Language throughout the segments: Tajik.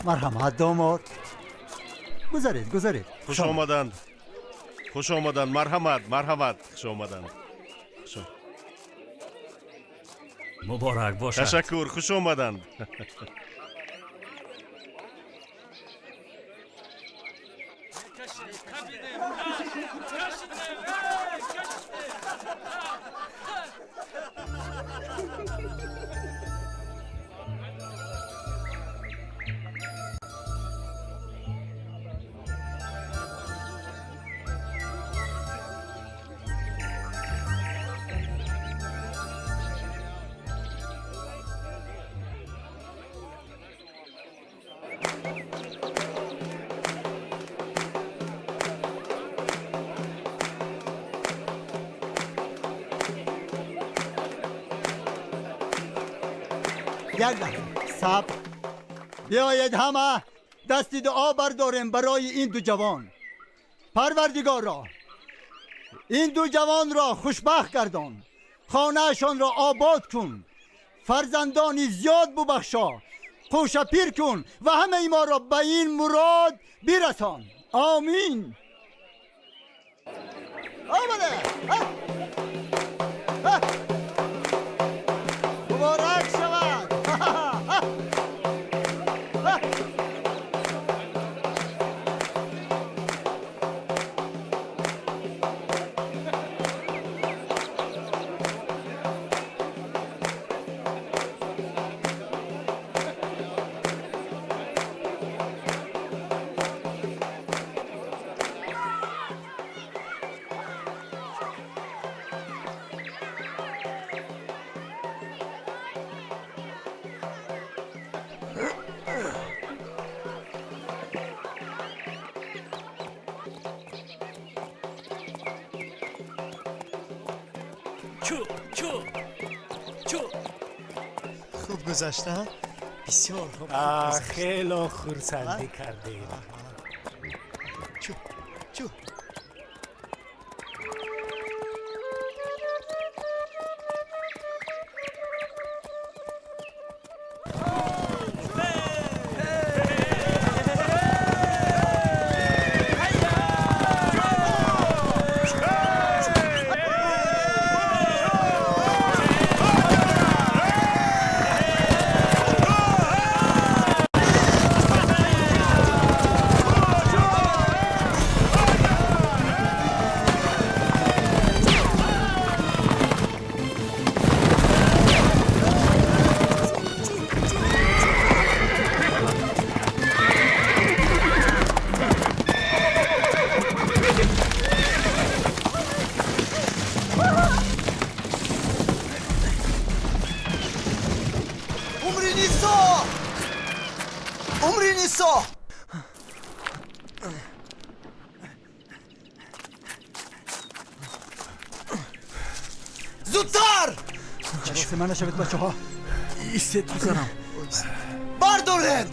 Марҳамат, домод, гузаред, гузаред. Хуш омаданд, хуш омаданд, марҳамат, марҳамат, хуш омаданд. Муборак бошад. Ташаккур, хуш омаданд. Як лаҳза сабр. Биёед ҳама дасти дуо бардорем барои ин ду ҷавон. Парвардигорро, ин ду ҷавонро хушбахт гардон, хонаашонро обод кун, фарзандони зиёд бубахшо, қӯша пир кун ва ҳамаи моро ба ин мурод бирасон. Омин. Омада муборак шавад. Хуб гузашта, бисёр хуб. Хело хурсандӣ кардем. Чу чу. Умринисо! Зудтар! Ҳаросима нашавед, бачаҳо. Истед, писарам. Бардоред!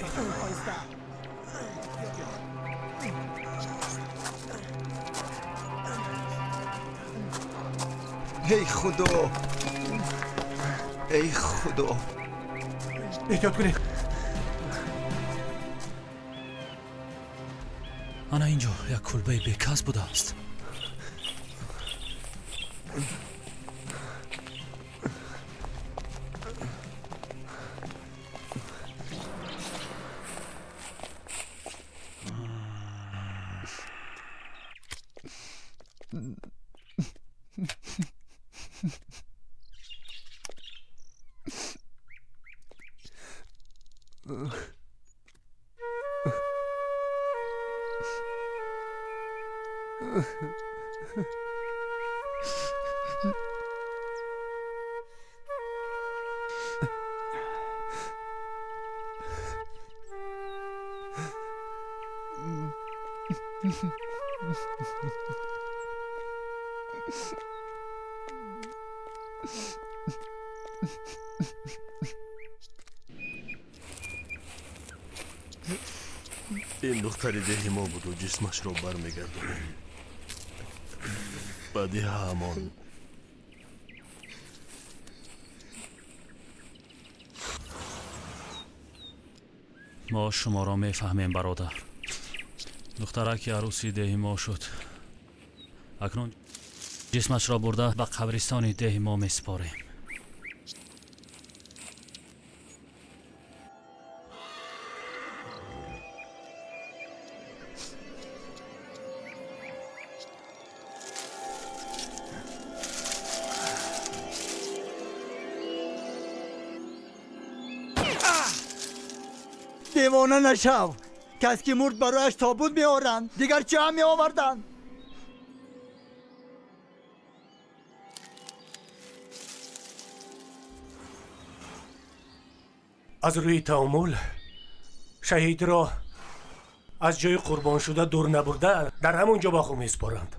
Эй худо! Эй худо! Эҳтиёт кунед. Ана инҷо як кулбаи бекас будааст. Ин духтари деҳи мо буду ҷисмашро бармегардонем ба деҳаамон. Мо шуморо мефаҳмем, бародар. Духтараки арӯси деҳи мо шуд. Акнун ҷисмашро бурда ба қабристони деҳи мо месупорем. Девона нашав. Кас ки мурд барояш тобут меоранд, дигар чӣ ҳам меоварданд? Аз рӯи таомул шаҳидро аз ҷои қурбоншуда дур набурда дар ҳамон ҷо ба хок месупоранд.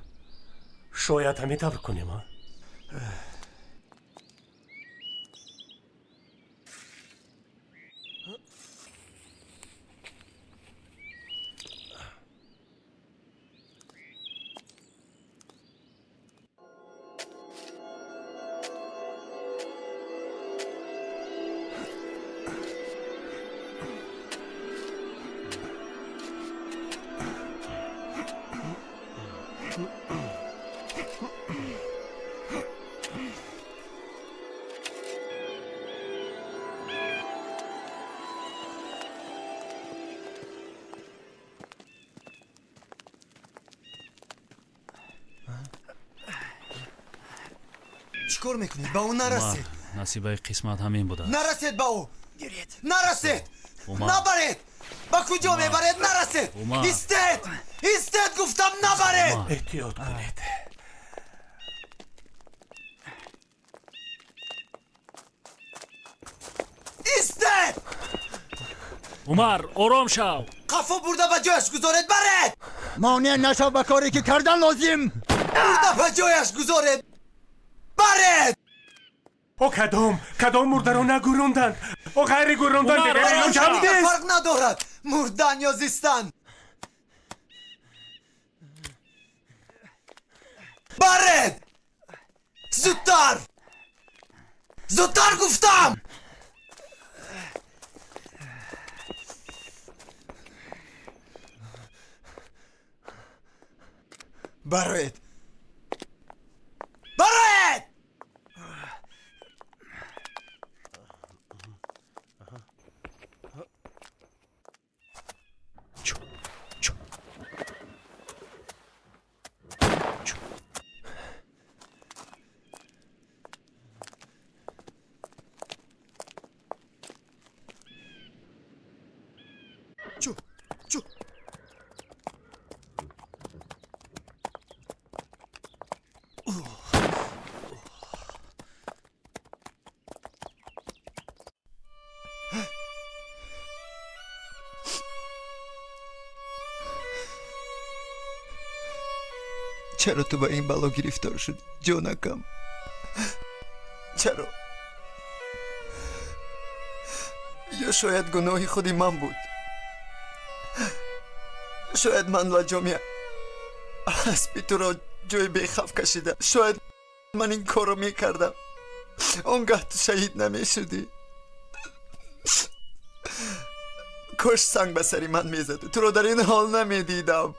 Шояд ҳамин тавр кунем, а? Чӣ кор мекунед? Ба ӯ нарасед. Насибаи қисмат ҳамин будааст. Нарасед ба ӯ. Нарасед. Набаред. Ба куҷо мебаред? Нарасед. Истед. Истед, гуфтам, набаред. Эҳтиёт кунед. Истед. Умар, ором шав. Қафо бурда ба ҷояш гузоред, баред. Монеъ нашав ба коре ки кардан лозим. Бурда ба ҷояш гузоред. Баред! О кадом? Кадом мурдаро нагуронданд? О ғайри гурондан дигар илоҷ ҳам нест. Фарқ надорад мурдан ё зистан. Баред! Зудтар! Зудтар гуфтам! Баред! Баред! Чу, чу. Чаро ту ба ин бало гирифтор шудӣ, ҷонакам? Чаро? Ё шояд гуноҳи худи ман буд? Шояд ман лаҷоми аспи туро ҷои бехавф кашида. Шояд ман ин корро мекардам, он гаҳ ту шаҳид намешудӣ. Кош санг ба сари ман мезаду туро дар ин ҳол намедидам.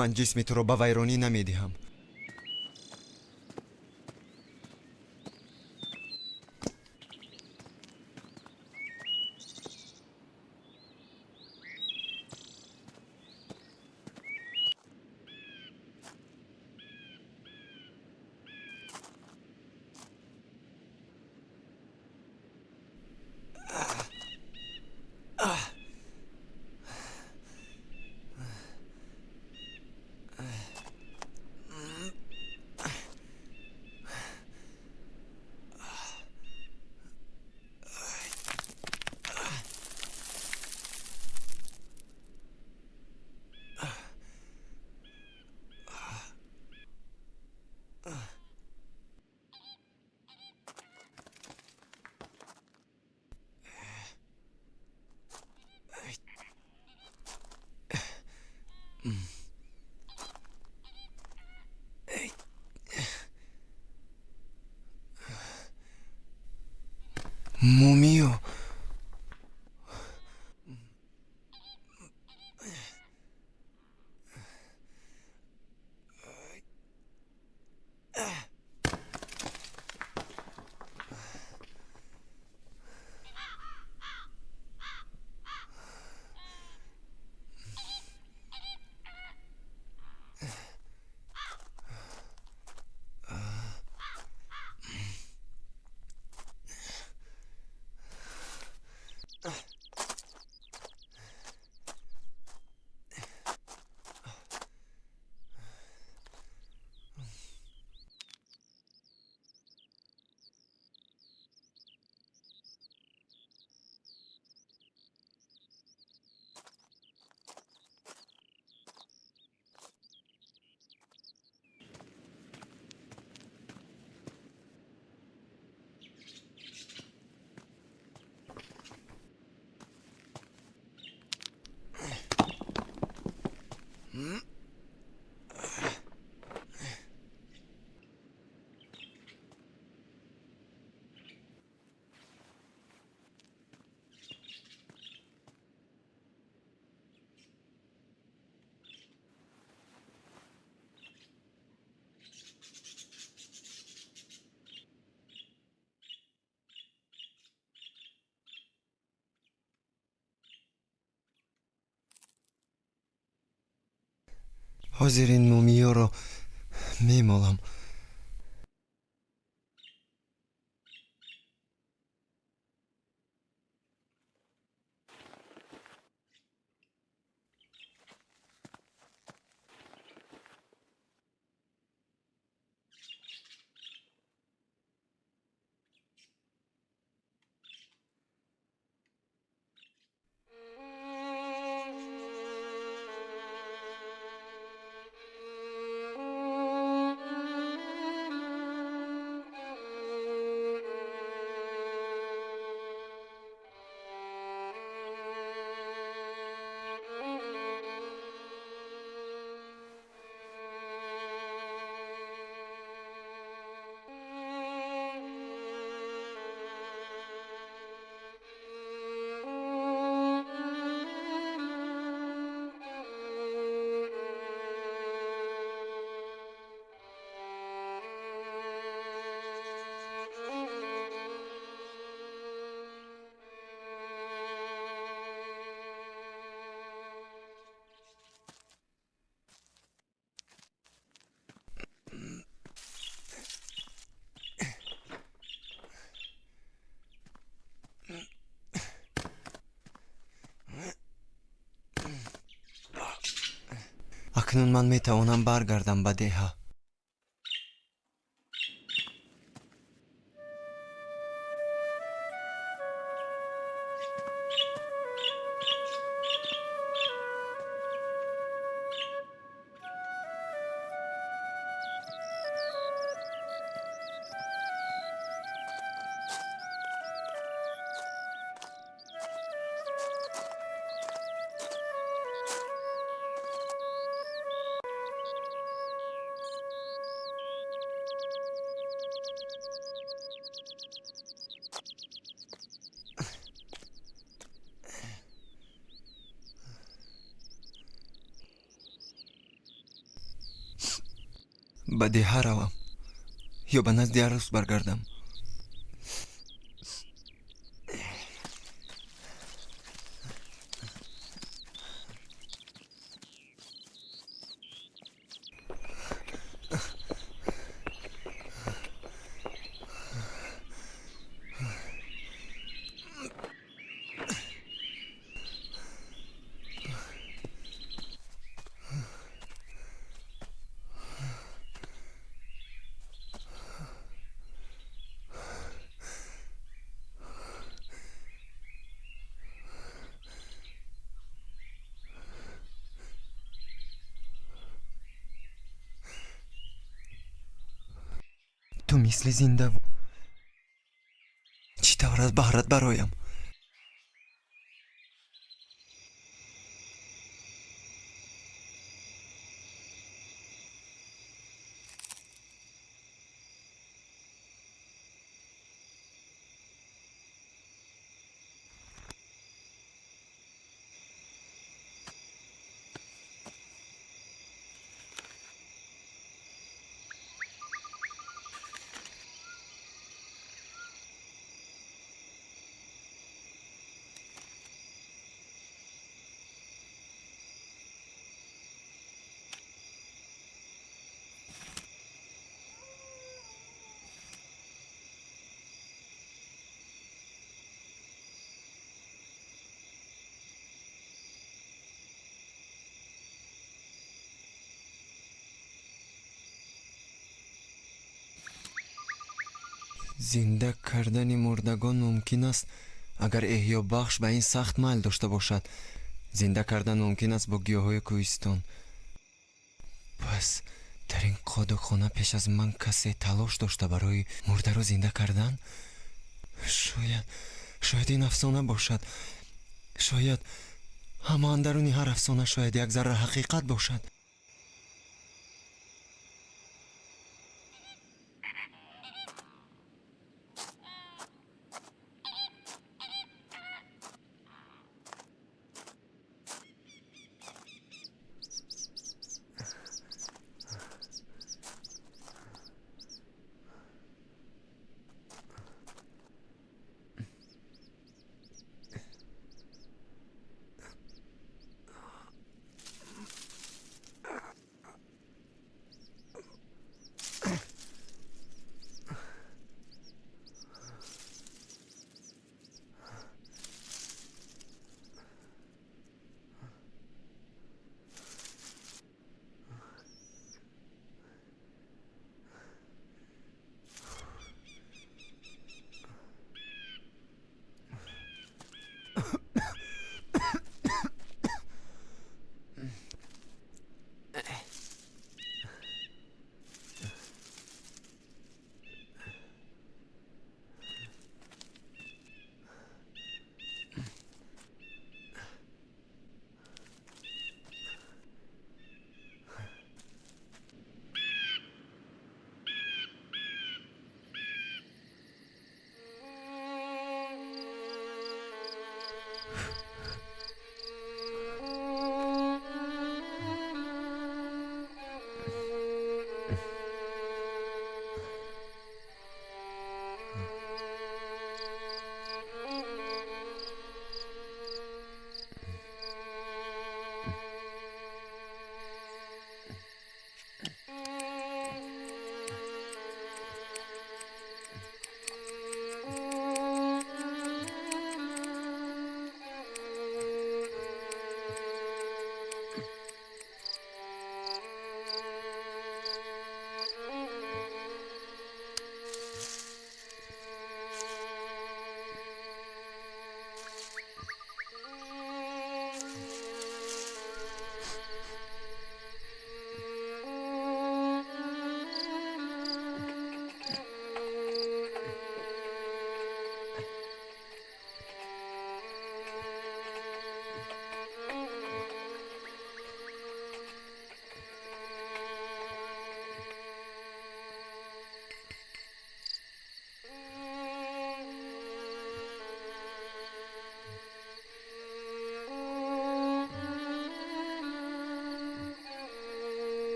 Ман ҷисми туро ба вайронӣ намедиҳам. Мумиё. Ҳозир ин мумиёро мемолам. Акнун ман метавонам баргардам ба деҳа. Ба деҳа равам ё ба назди арӯс баргардам? Ту мисли зиндаву чӣ тавр аз баҳрат бароям? Зинда кардани мурдагон мумкин аст, агар эҳёбахш ба ин сахт майл дошта бошад. Зинда кардан мумкин аст бо гиёҳҳои кӯҳистон. Пас дар ин қодокхона пеш аз ман касе талош дошта барои мурдаро зинда кардан? Шояд ин афсона бошад. Шояд ҳама андаруни ҳар афсона шояд як зарра ҳақиқат бошад.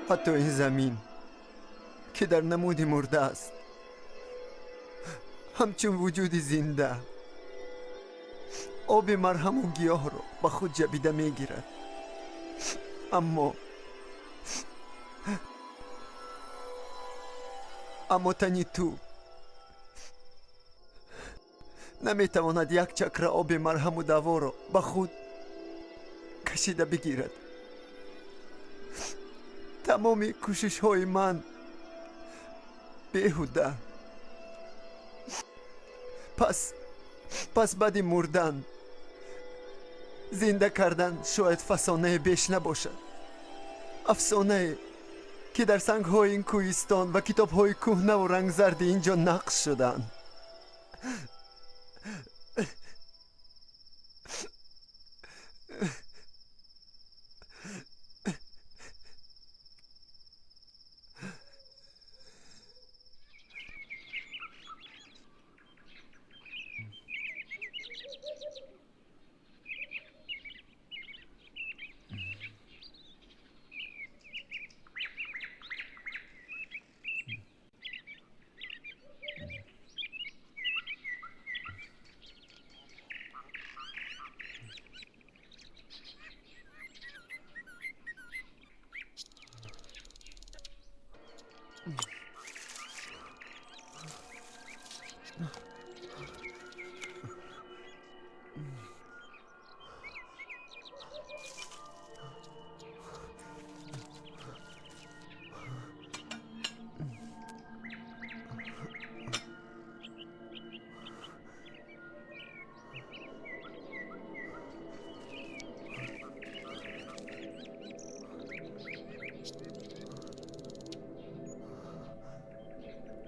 Ҳатто ин замин, ки дар намуди мурда аст, ҳамчун вуҷуди зинда оби марҳаму гиёҳро ба худ ҷабида мегирад. Аммо тани ту наметавонад як чакра оби марҳаму даворо ба худ кашида бигирад. Тамоми кӯшишҳои ман беҳуда. Пас баъди мурдан зинда кардан шояд фасонае беш набошад. Афсонае, ки дар сангҳои ин кӯҳистон ва китобҳои кӯҳнаву рангзарди ин ҷо нақш шудаанд.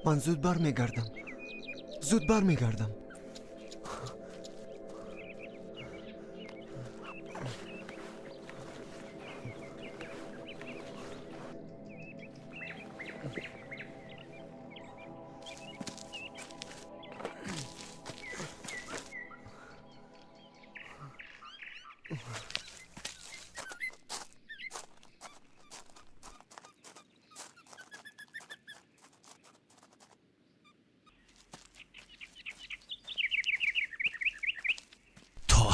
Ман зуд бармегардам, зуд бармегардам.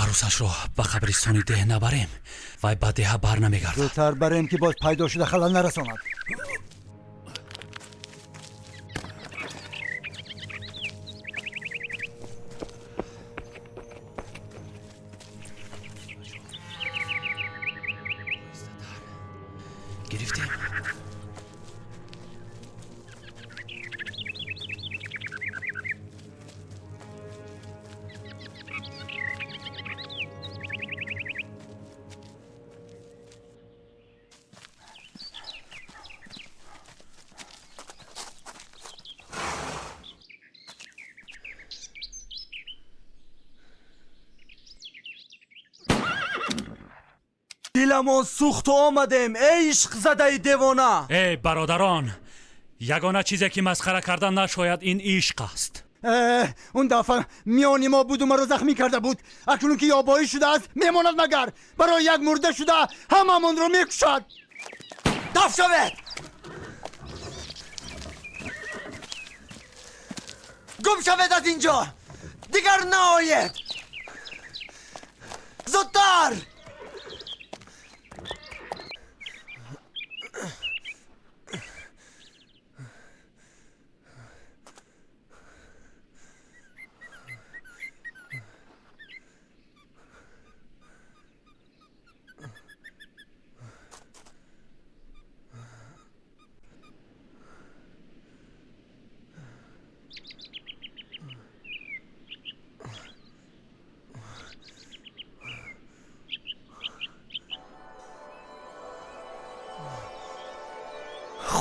Арӯсашро ба қабристони деҳ набарем, вай ба деҳа бар намегардад. Зудтар барем, ки боз пайдо шуда халал нарасонад. Гирифтем. Диламон сӯхту омадем, эй ишқзадаи девона. Эй бародарон, ягона чизе ки масхара кардан нашояд, ин ишқ аст. Он дафъа миёни мо буду маро захмӣ карда буд. Акнун ки ёбоӣ шудааст, мемонад магар барои як мурда шуда ҳамамонро мекушад. Даф шавед! Гум шавед аз ин ҷо! Дигар наоед! Зудтар!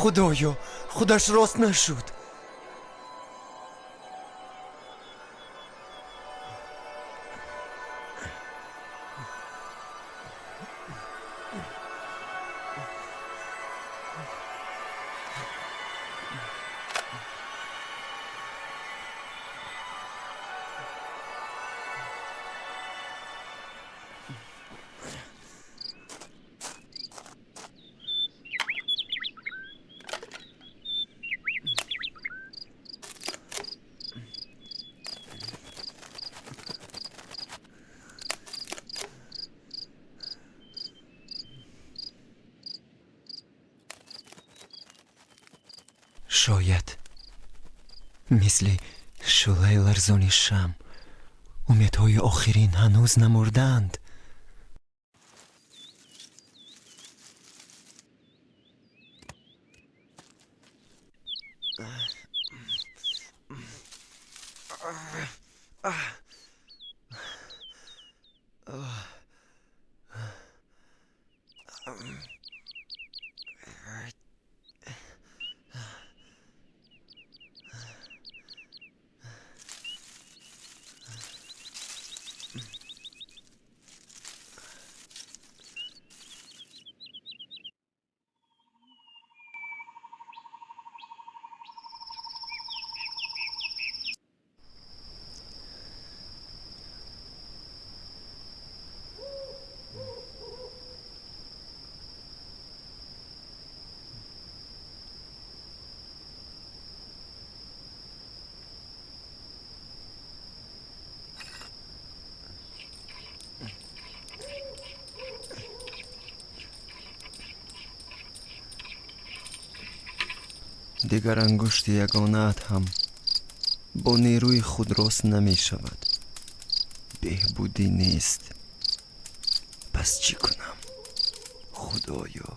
Худоё, худаш рост нашуд. Шояд мисли шӯълаи ларзони шам умедҳои охирин ҳанӯз намурдаанд. Дигар ангушти ягонаат ҳам бо нерӯи худ рост намешавад. Беҳбудӣ нест. Пас чӣ кунам, Худоё?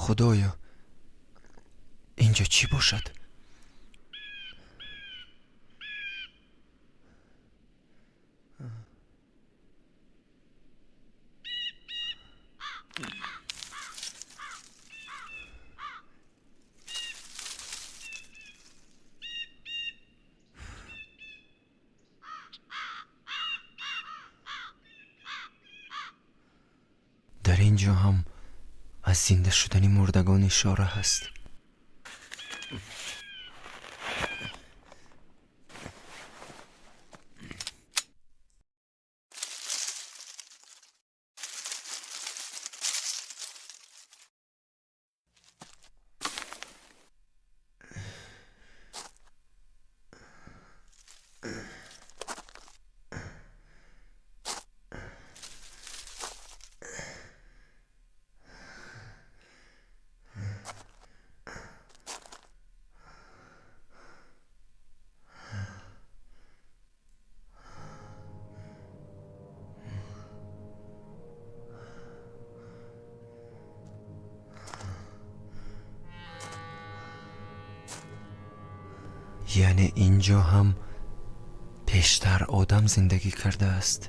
Худоё, инҷо чӣ бошад? Дар ин ҷо ҳам аз зинда шудани мурдагон ишора ҳаст. Яъне ин ҷо ҳам пештар одам зиндагӣ кардааст.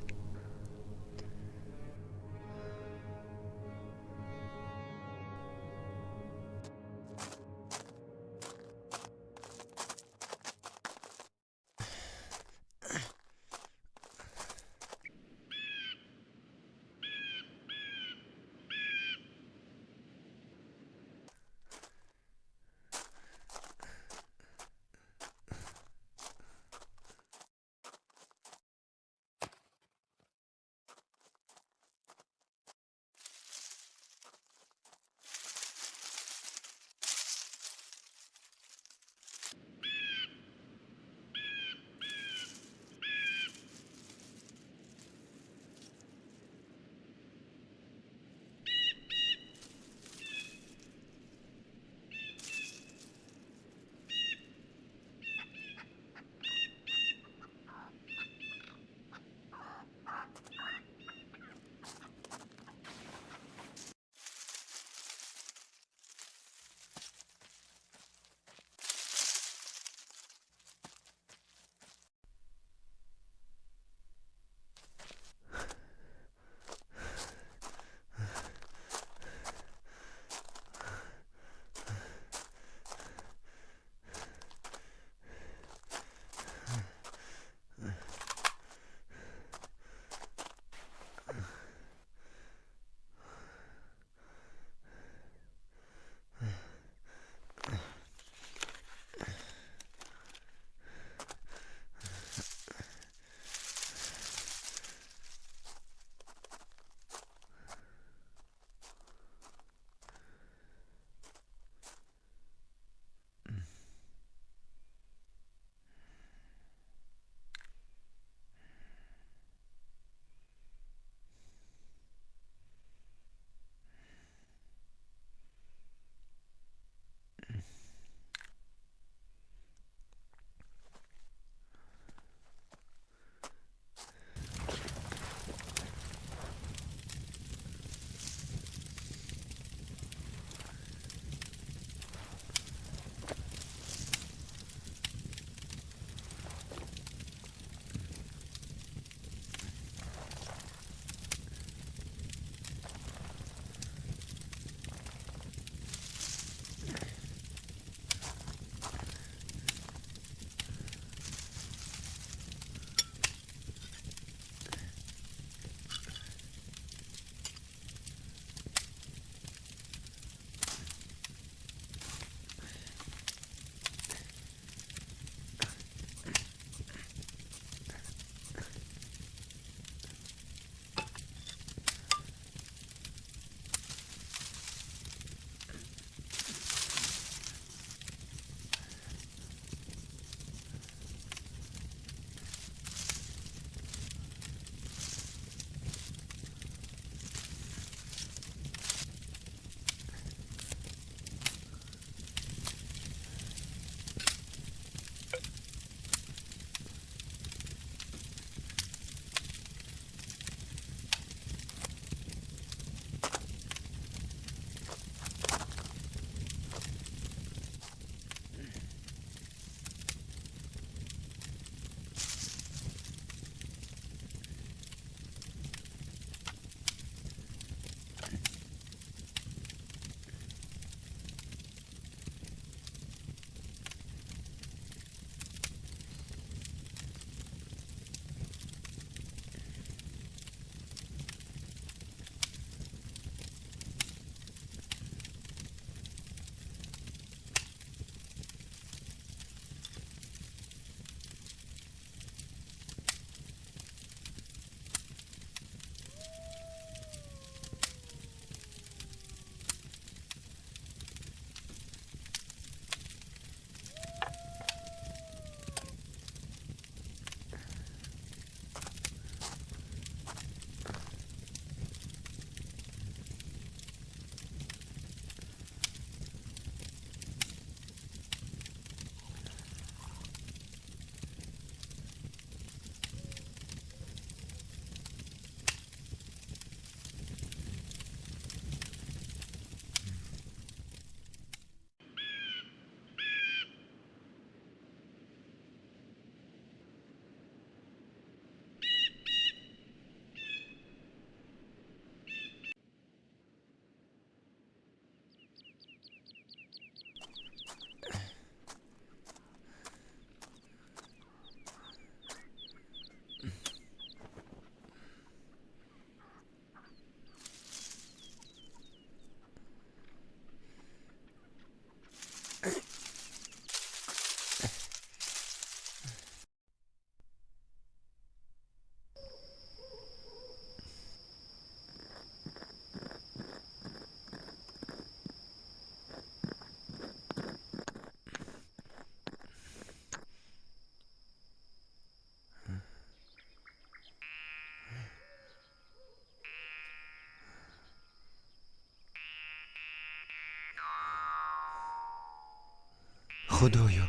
Худоё,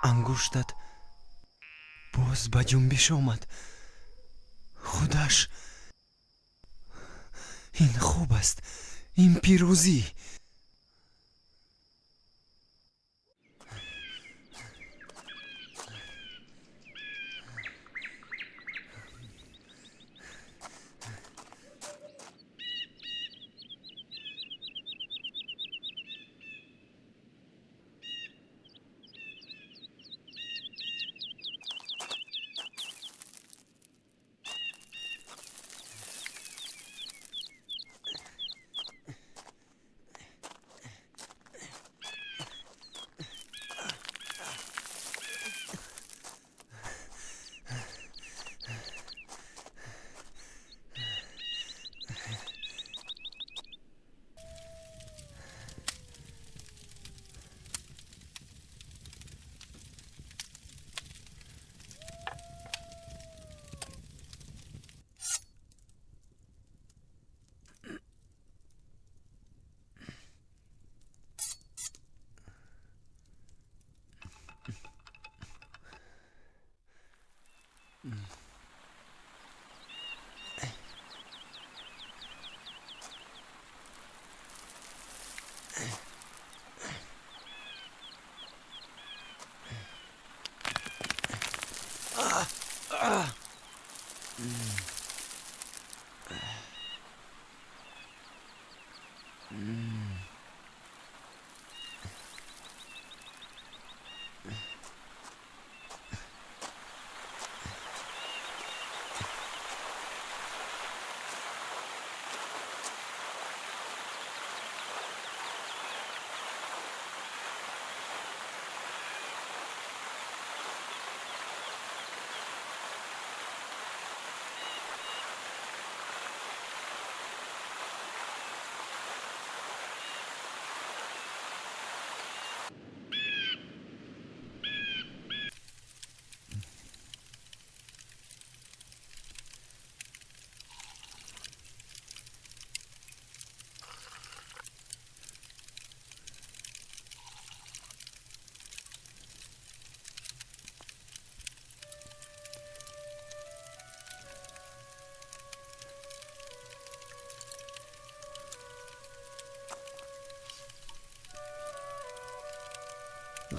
ангуштат боз ба ҷунбиш омад. Худаш ин хуб аст, ин пирӯзӣ.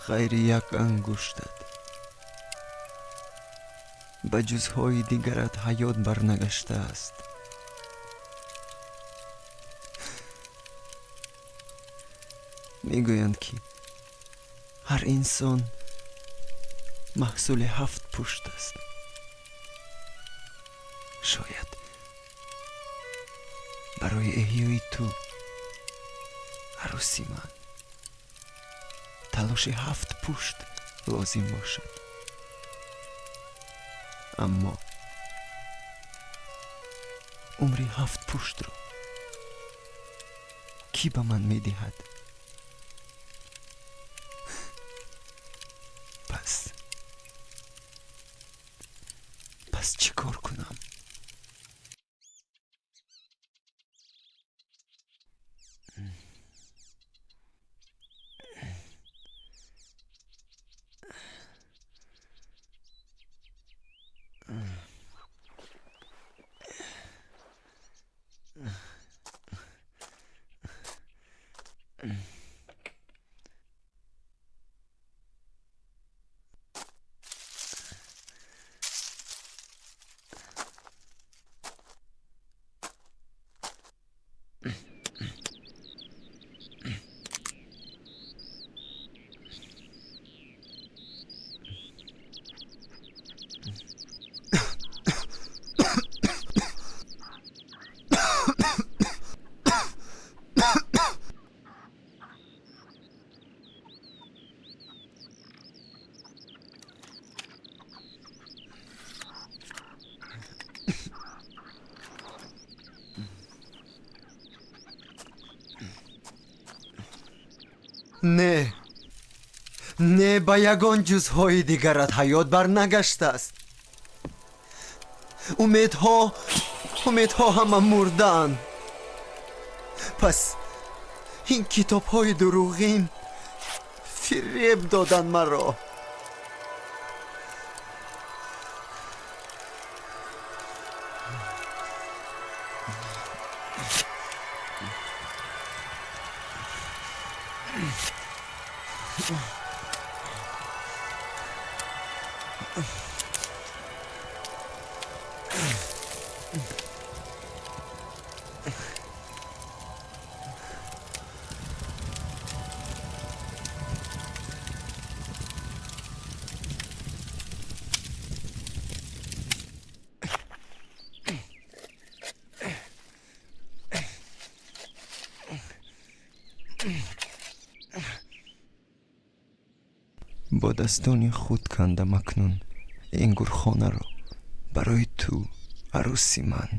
Ғайри як ангуштат ба ҷузҳои дигарат ҳаёт барнагаштааст. Мегӯянд, ки ҳар инсон маҳсули ҳафт пушт аст. Шояд барои эҳёи ту, арӯси ман, талоши ҳафт пушт лозим бошад. Аммо умри ҳафт пуштро кӣ ба ман медиҳад? Пас чӣ кор кунам? Не, не, ба ягон ҷузҳои дигарат ҳаёт барнагаштааст. Умедҳо ҳама мурдаанд. Пас ин китобҳои дурӯғин, Фиреб доданд маро. Бо дастони худ кандам акнун ин гурхонаро барои ту, арӯси ман.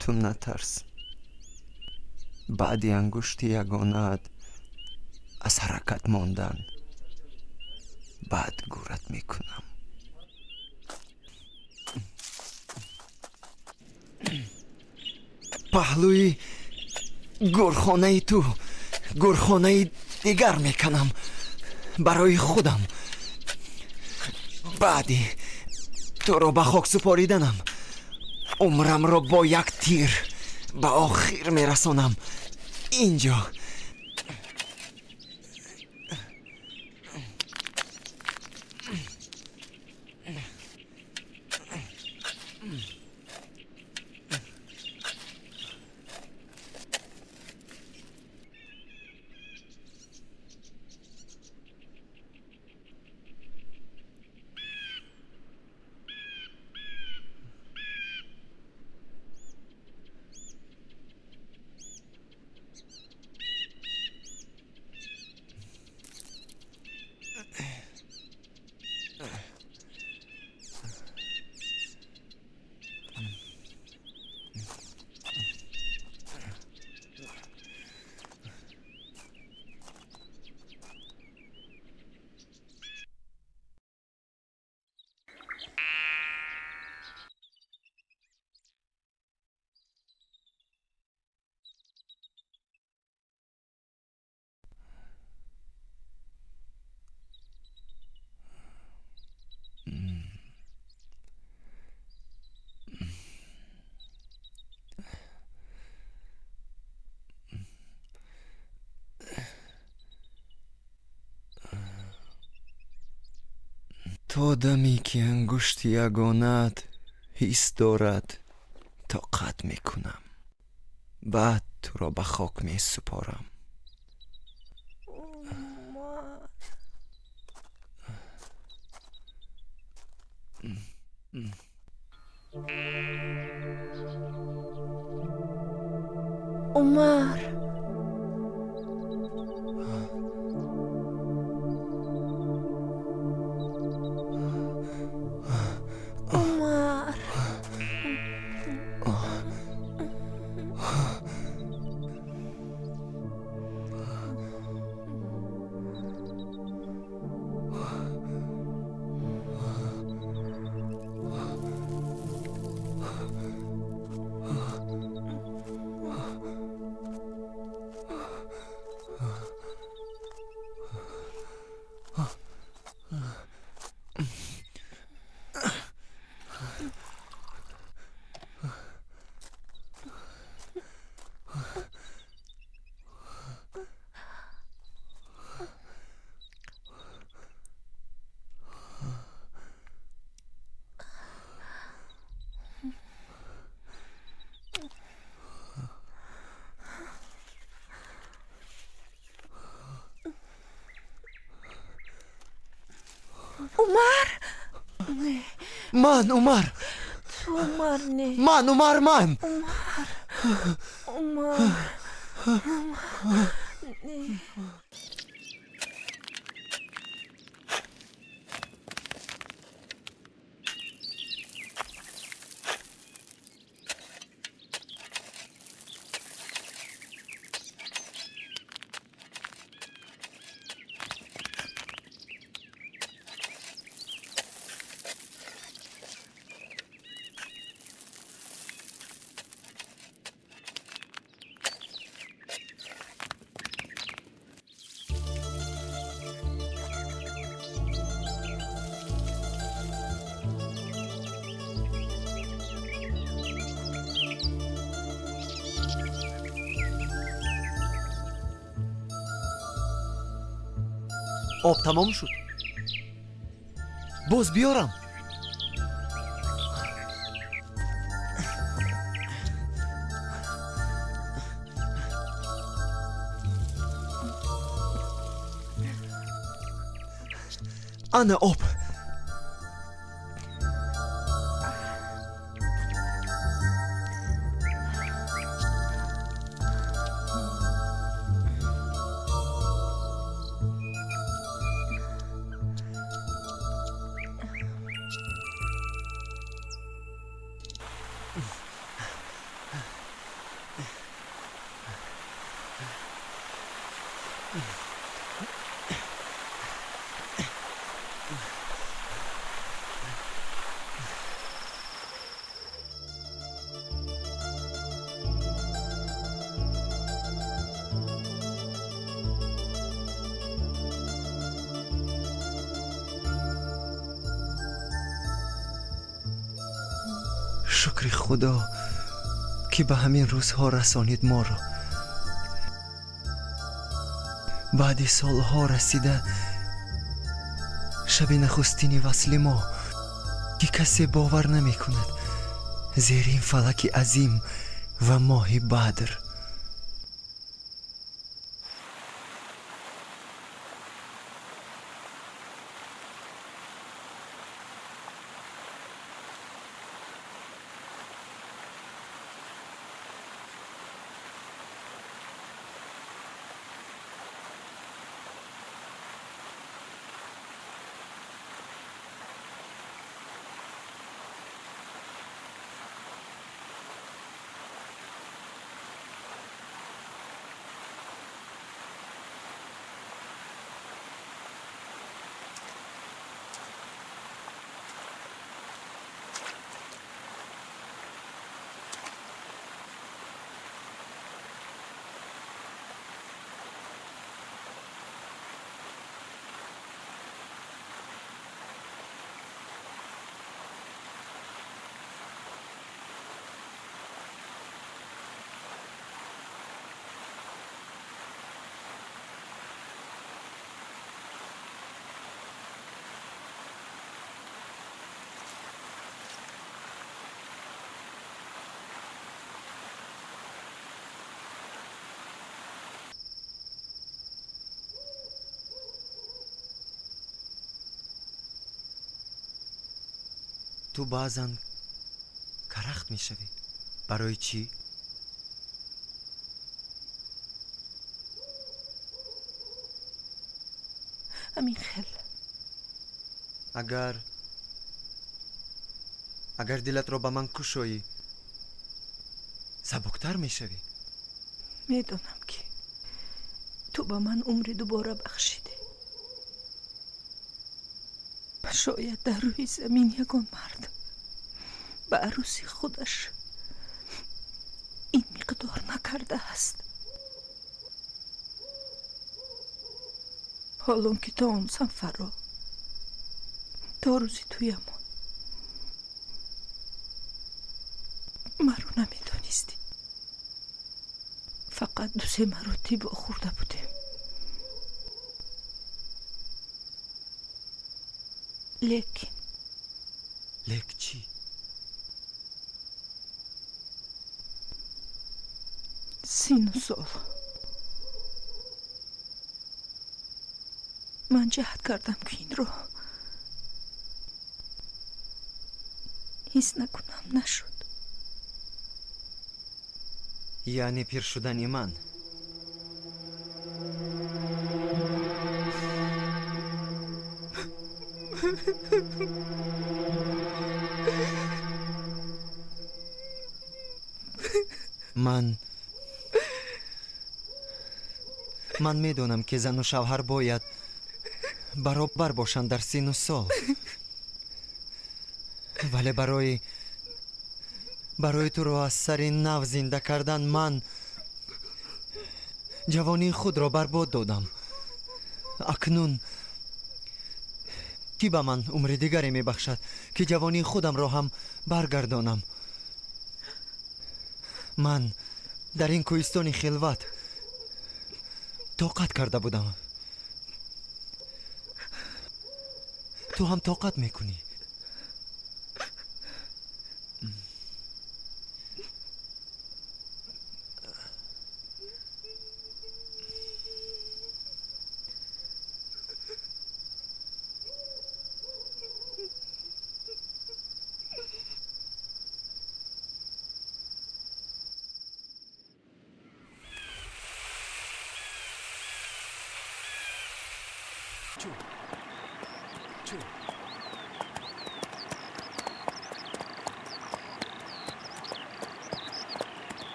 Ту натарс. Баъди ангушти ягонаат аз ҳаракат мондан баъд гӯрат мекунам. Паҳлӯи гӯрхонаи ту гӯрхонаи дигар меканам барои худам. Баъди туро ба хок супориданам умрамро бо як тир ба охир мерасонам. Инҷо то даме ки ангушти ягонаат ҳис дорад тоқат мекунам. Баъд туро ба хок месупорам. Умар, Умар, Умар? Не. Ман Умар. Ту Умар не. Ман Умар, ман. Умар. Умар. Умар. Не. Об тамом шуд. Боз биёрам. Ана об. Шукри Худо, ки ба ҳамин рӯзҳо расонид моро. Баъди солҳо расида шаби нахустини васли мо, ки касе бовар намекунад, зери ин фалаки азим ва моҳи Бадр. Ту баъзан карахт мешавӣ. Барои чӣ? Ҳамин хел. Агар дилатро ба ман кушоӣ, сабуктар мешавӣ. Медонам, ки ту ба ман умри дубора бахшидӣ. Шояд дар рӯи замин ягон мард ба арӯси худаш ин миқдор накардааст. Ҳолон ки то он сафарро, то рӯзи туямон маро намедонистӣ. Фақат дусе маротиб хӯрда будем. Лекин лек чӣ? Сину сол. Ман ҷаҳд кардам, ки инро Ҳис накунам нашуд. Яъне пир шудани ман. Ман медонам, ки зану шавҳар бояд баробар бошанд дар сину сол. Вале барои туро аз сари нав зинда кардан ман ҷавонии худро барбод додам. Акнун кӣ ба ман умри дигаре мебахшад, ки ҷавонии худамро ҳам баргардонам? Ман дар ин кӯҳистони хилват тоқат карда будам. Ту ҳам тоқат мекунӣ.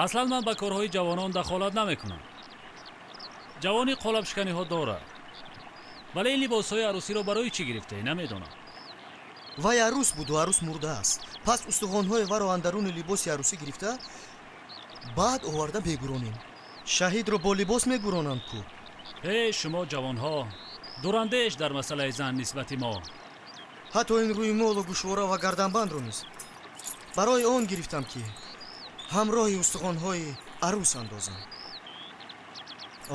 Аслан ман ба корҳои ҷавонон дахолат намекунам. Ҷавонӣ қолабшиканиҳо дорад. Вале ин либосҳои арӯсиро барои чӣ гирифтаӣ намедонам. Вай арӯс буду арӯс мурдааст. Пас устухонҳои варо андаруни либоси арӯсӣ гирифта, баъд оварда мегуронем. Шаҳидро бо либос мегуронанд ку. Эй шумо ҷавонҳо, дурандеш дар масъалаи зан нисбати мо. Ҳатто ин рӯймолу гӯшвора ва гарданбандро низ барои он гирифтам, ки ҳамроҳи устухонҳои арӯс андозам.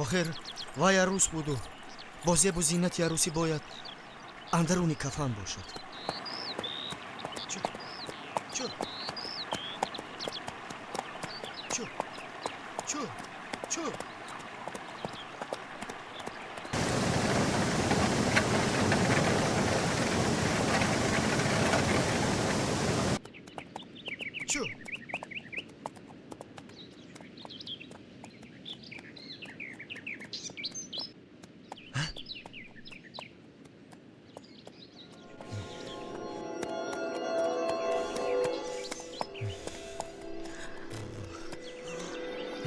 Охир вай арӯс буду бо зебу зинати арӯсӣ бояд андаруни кафан бошад. Чу, чу, чу, чу, чу. Чу.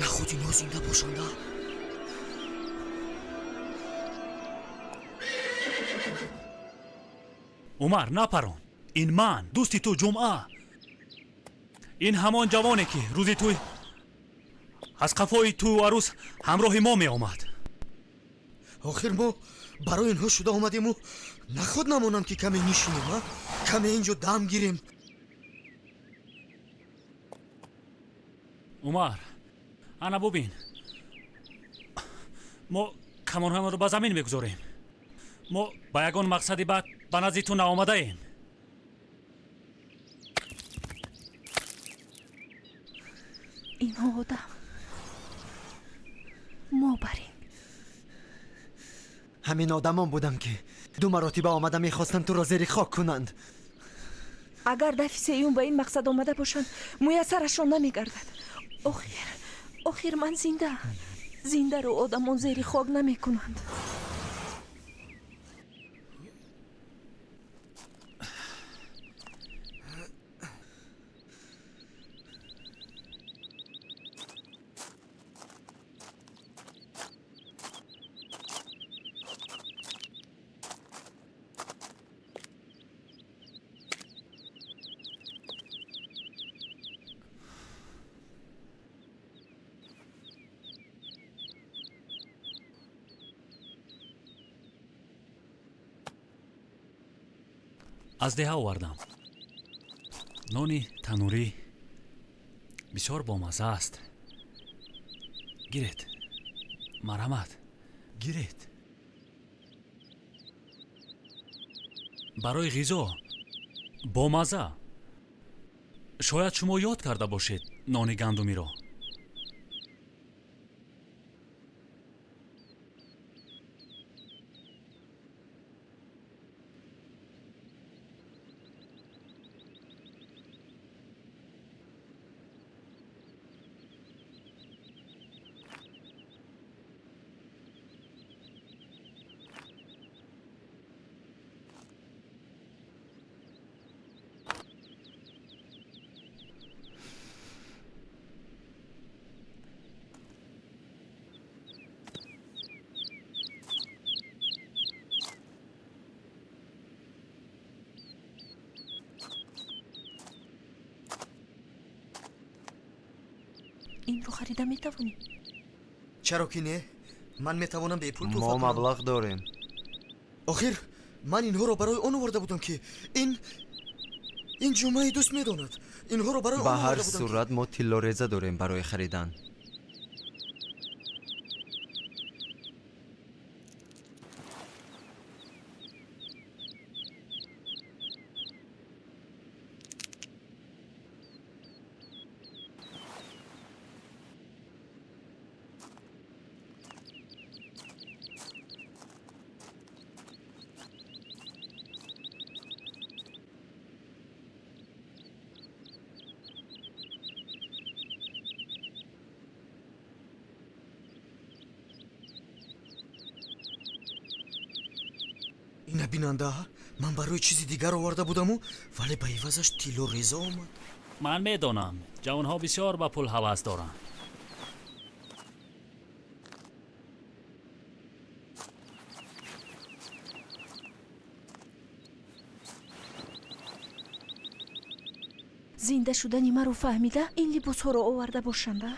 Наход инҳо зинда бошанда? Умар, напарон. Ин ман, дӯсти ту Ҷумъа. Ин ҳамон ҷавоне, ки рӯзи тӯй аз қафои ту арӯс ҳамроҳи мо меомад. Охир мо барои инҳо шуда омадему наход намонанд, ки каме нишинем, а? Каме инҷо дам гирем. Умар, ана бубин, мо камонҳоямонро ба замин мегузорем. Мо ба ягон мақсади бад ба назди ту наомадаем. Инҳо одам, мо барин. Ҳамин одамон будам, ки ду маротиба омада мехостанд туро зери хок кунанд. Агар дафъи сеюм ба ин мақсад омада бошанд, муяссарашон намегардад. Охир ман зинда. Зиндаро одамон зери хок намекунанд. Аз деҳа овардам. Нони танурӣ бисёр бомазза аст. Гиред, марҳамат, гиред. Барои ғизо бомазза. Шояд шумо ёд карда бошед нони гандумиро. Инро харида метавонӣ? Чаро ки не? Ман метавонам бепул туҳфа Мо кунам. маблағ дорем. Охир ман инҳоро барои он оварда будам, ки ин ҷумъаи дӯст медонад. Инҳоро барои он Ба ҳар оварда будам, ки сурат мо тиллореза дорем барои харидан. Ина бинанда, ман барои чизи дигар оварда будаму, вале ба ивазаш тиллореза омад. Ман медонам, ҷавонҳо бисёр ба пул ҳавас доранд. Зинда шудани маро фаҳмида ин либосҳоро оварда бошанд, а?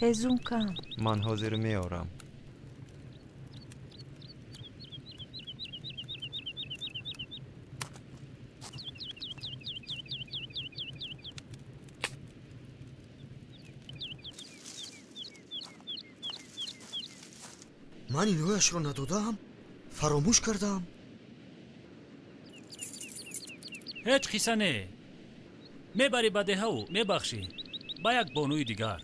Ҳезум кам. Ман ҳозир меорам. Ман инҳояшро надодаам, фаромӯш кардаам. Ҳеҷ қисса не. Мебарӣ ба деҳаву мебахшӣ ба як бонуи дигар.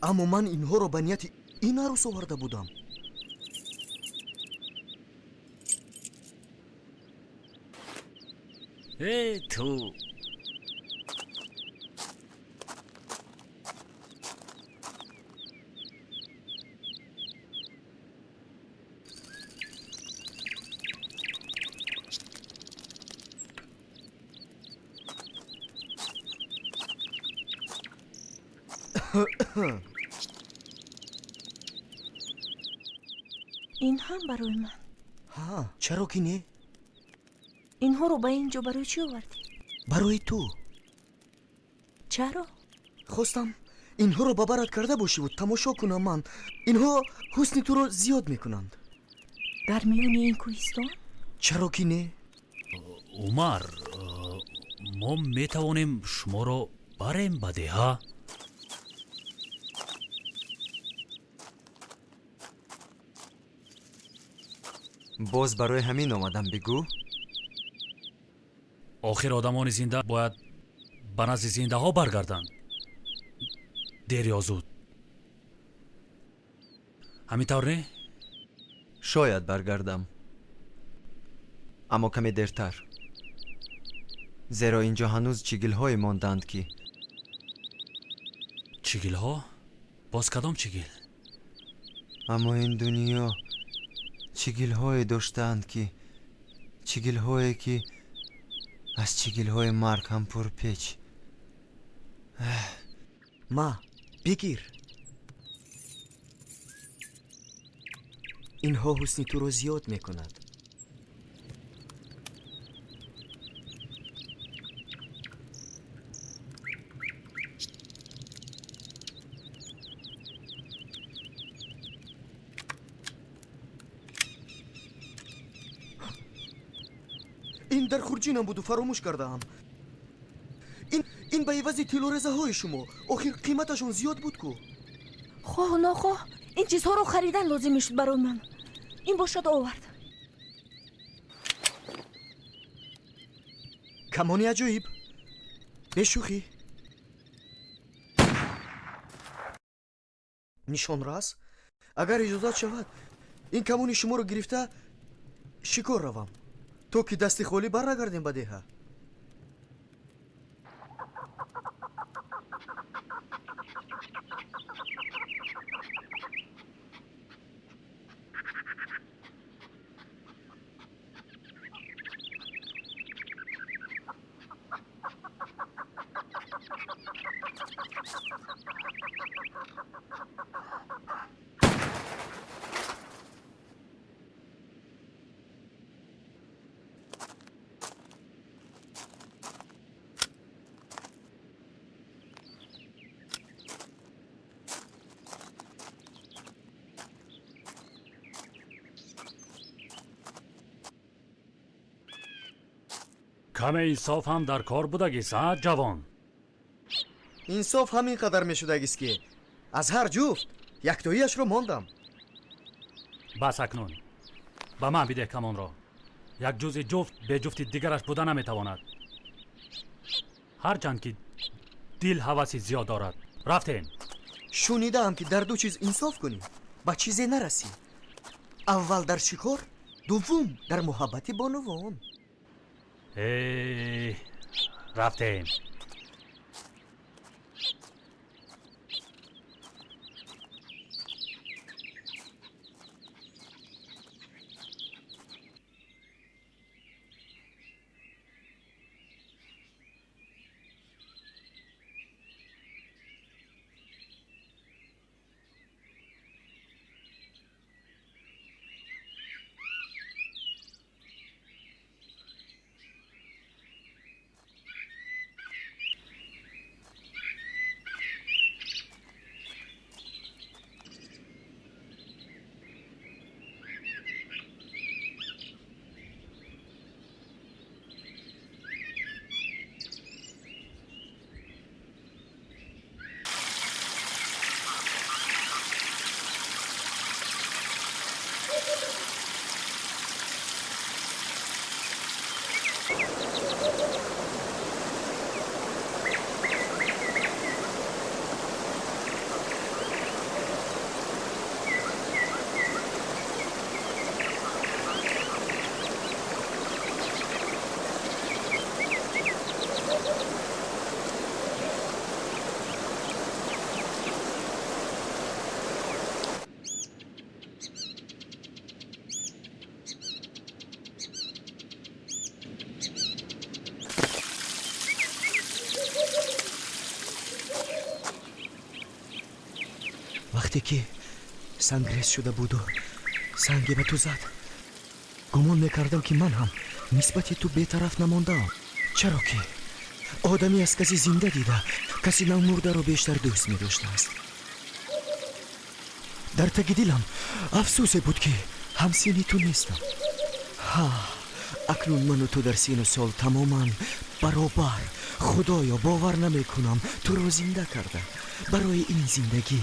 Аммо ман инҳоро ба нияти ин арӯс оварда будам. Э, ту! Ин ҳам барои ман. Ҳа, чаро ки не? Инҳоро ба ин ҷо барои чӣ овардӣ? Барои ту. Чаро? Хостам инҳоро ба барат карда бошиву тамошо кунам ман. Инҳо ҳусни туро зиёд мекунанд. Дар миёни ин кӯҳистон? Чаро ки не? Умар, мо метавонем шуморо барем ба деҳа? Боз барои ҳамин омадам, бигӯ. Охир одамони зинда бояд ба назди зиндаҳо баргарданд. Дер ё зуд. Ҳамин тавр не? Шояд баргардам, аммо каме дертар. Зеро инҷо ҳанӯз чигилҳое мондаанд ки Чигилҳо? Боз кадом чигил? Аммо ин дунё чигилҳое доштаанд ки чигилҳое ки аз чигилҳои марг ҳам пурпеч. Ма, бигир. Инҳо ҳусни туро зиёд мекунад. Ин дар хурҷинам буду фаромӯш кардаам. Ин ба ивази тиллорезаҳои шумо. Охир қиматашон зиёд буд ку. Хоҳу нохоҳ ин чизҳоро харидан лозим мешуд барои ман. Ин бошад овард. Камони аҷоиб. Бешӯхӣ. Нишонрас, агар иҷозат шавад, ин камони шуморо гирифта шикор равам, то ки дасти холӣ барнагардем ба деҳа. Каме инсоф ҳам дар кор будагист, а ҷавон? Инсоф ҳамин қадар мешудагист, ки аз ҳар ҷуфт яктоиашро мондам. Бас акнун ба ман бидеҳ камонро. Як ҷузъи ҷуфт бе ҷуфти дигараш буда наметавонад, ҳарчанд ки дил ҳаваси зиёд дорад. Рафтем. Шунидаам, ки дар ду чиз инсоф кунӣ ба чизе нарасӣ. Аввал дар шикор, дуввум дар муҳаббати бонувон. Эй, рафтем. Вақте ки сангрез шуда буду санге ба ту зад, гумон мекардам, ки ман ҳам нисбати ту бетараф намондаам. Чаро ки одамӣ аз каси зинда дида каси навмурдаро бештар дӯст медоштааст. Дар таги дилам афсӯсе буд, ки ҳамсини ту нестам. Ҳа, акнун ману ту дар сину сол тамоман баробар. Худоё, бовар намекунам, туро зинда карда барои ин зиндагӣ.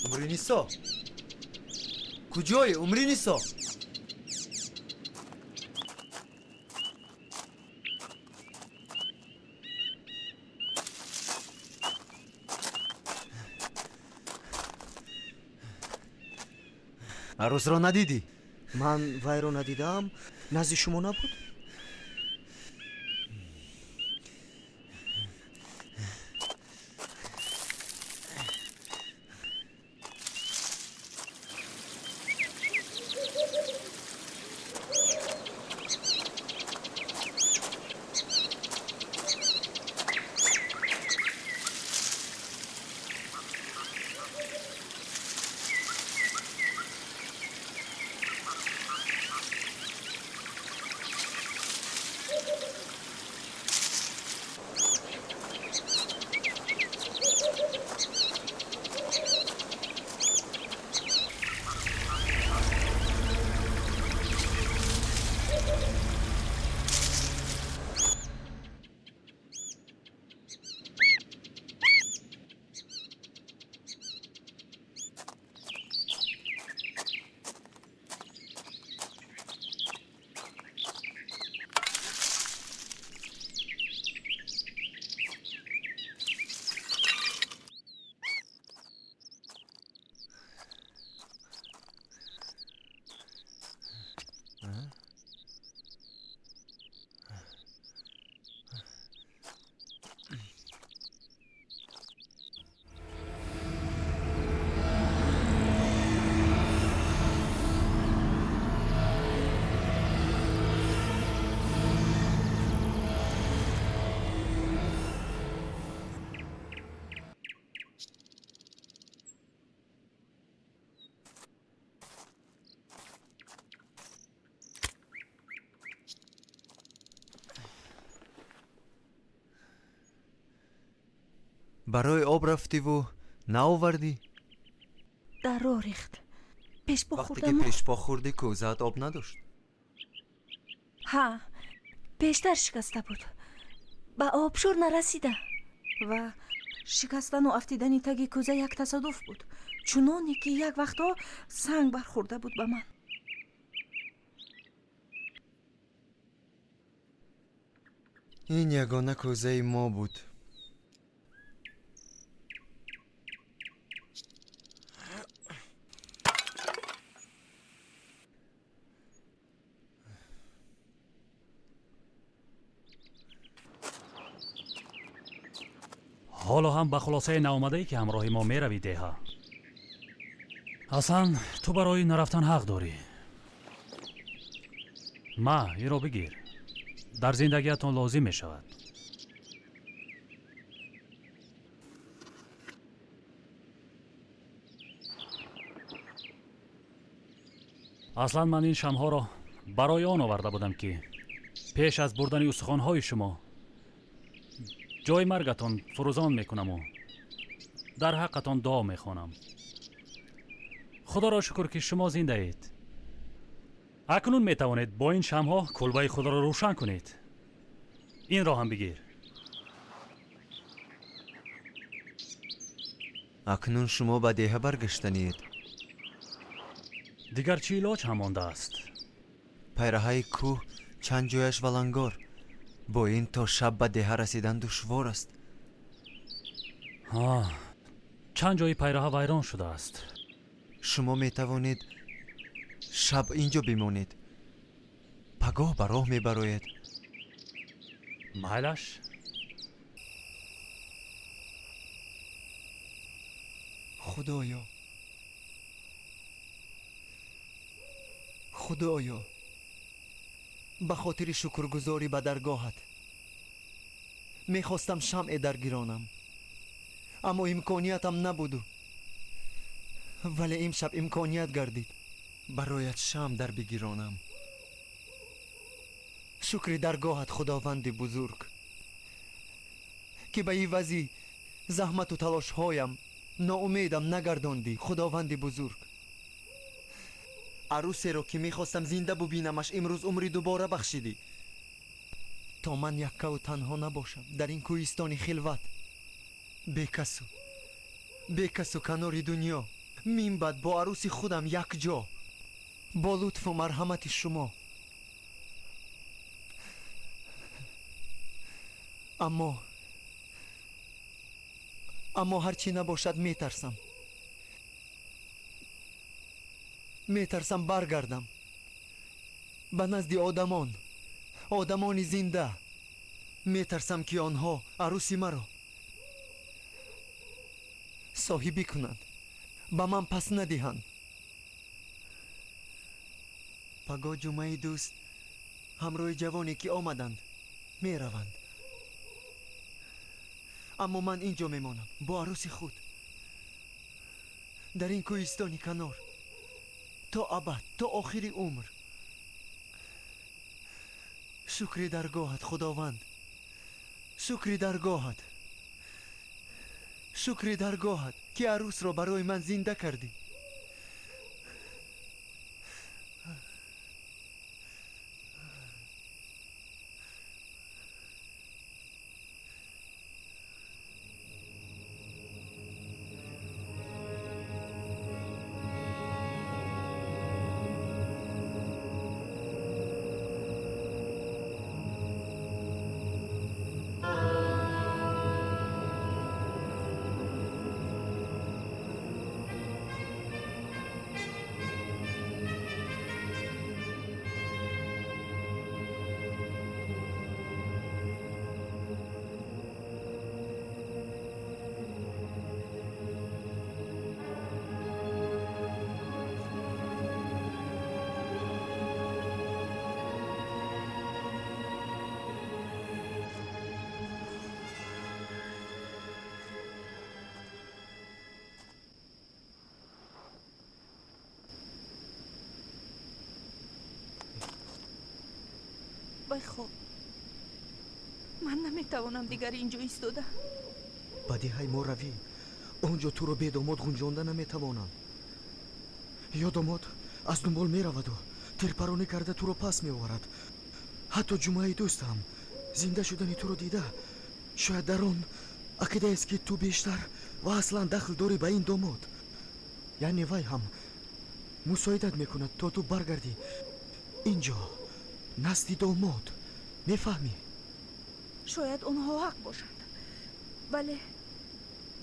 Умринисо, куҷое, Умринисо? Арӯсро надидӣ? Ман вайро надидаам. Назди шумо набуд? Барои об рафтиву наовардӣ? Дар роҳ рехт. Пешпо Вақте ки хӯрдам. пешпо хӯрдӣ, кӯзаат об надошт. Ҳа, пештар шикаста буд, ба обшор нарасида, ва шикастану афтидани таги кӯза як тасодуф буд, чуноне ки як вақтҳо санг бархӯрда буд ба ман. Ин ягона кӯзаи мо буд. Ҳоло ҳам ба хулосае наомадаӣ, ки ҳамроҳи мо меравӣ деҳа? Ҳасан, ту барои нарафтан ҳақ дорӣ. Ма, инро бигир, дар зиндагиятон лозим мешавад. Аслан ман ин шамҳоро барои он оварда будам, ки пеш аз бурдани устухонҳои шумо ҷои маргатон фурӯзон мекунаму дар ҳаққатон дуо мехонам. Худоро шукр, ки шумо зиндаед. Акнун метавонед бо ин шамҳо кулбаи худро рӯшан кунед. Инро ҳам бигир. Акнун шумо ба деҳа баргаштаниед? Дигар чӣ илоҷ ҳам мондааст? Пайраҳаи кӯҳ чанд ҷояш валангор. Бо ин то шаб ба деҳа расидан душвор аст. Чанд ҷои пайраҳа вайрон шудааст. Шумо метавонед шаб ин ҷо бимонед, пагоҳ ба роҳ мебароед. Майлаш. Худоё, Худоё, ба хотири шукргузорӣ ба даргоҳат мехостам шамъе даргиронам, аммо имкониятам набуду, вале имшаб имконият гардид бароят шамъ дар бигиронам. Шукри даргоҳат, Худованди бузург, ки ба ивази заҳмату талошҳоям ноумедам нагардондӣ. Худованди бузург, арӯсеро, ки мехостам зинда бубинамаш, имрӯз умри дубора бахшидӣ, то ман яккаву танҳо набошам дар ин кӯҳистони хилват, бекасу канори дунё. Мин баъд бо арӯси худам якҷо, бо лутфу марҳамати шумо. Аммо ҳар чӣ набошад, метарсам баргардам ба назди одамон, одамони зинда. Метарсам, ки онҳо арӯси маро соҳибӣ кунанд, ба ман пас надиҳанд. Пагоҳ Ҷумъаи дӯст ҳамроҳи ҷавоне, ки омаданд, мераванд, аммо ман ин ҷо мемонам бо арӯси худ дар ин кӯҳистони канор то абад, то охири умр. Шукри даргоҳат, Худованд, шукри даргоҳат, шукри даргоҳат, ки арӯсро барои ман зинда кардӣ. Вай, хоб, ман наметавонам дигар инҷо истода. Ба деҳаи мо равӣ, он ҷо туро бе домод ғунҷонда наметавонам. Ё домод аз дунбол мераваду тирпаронӣ карда туро пас меоварад. Ҳатто Ҷумъаи дӯстам зинда шудани туро дида, шояд дар он ақидаест, ки ту бештар ва аслан дахл дорӣ ба ин домод. Яъне вай ҳам мусоидат мекунад, то ту баргардӣ ин ҷо, назди домод. Мефаҳмӣ? Шояд онҳо ҳақ бошанд,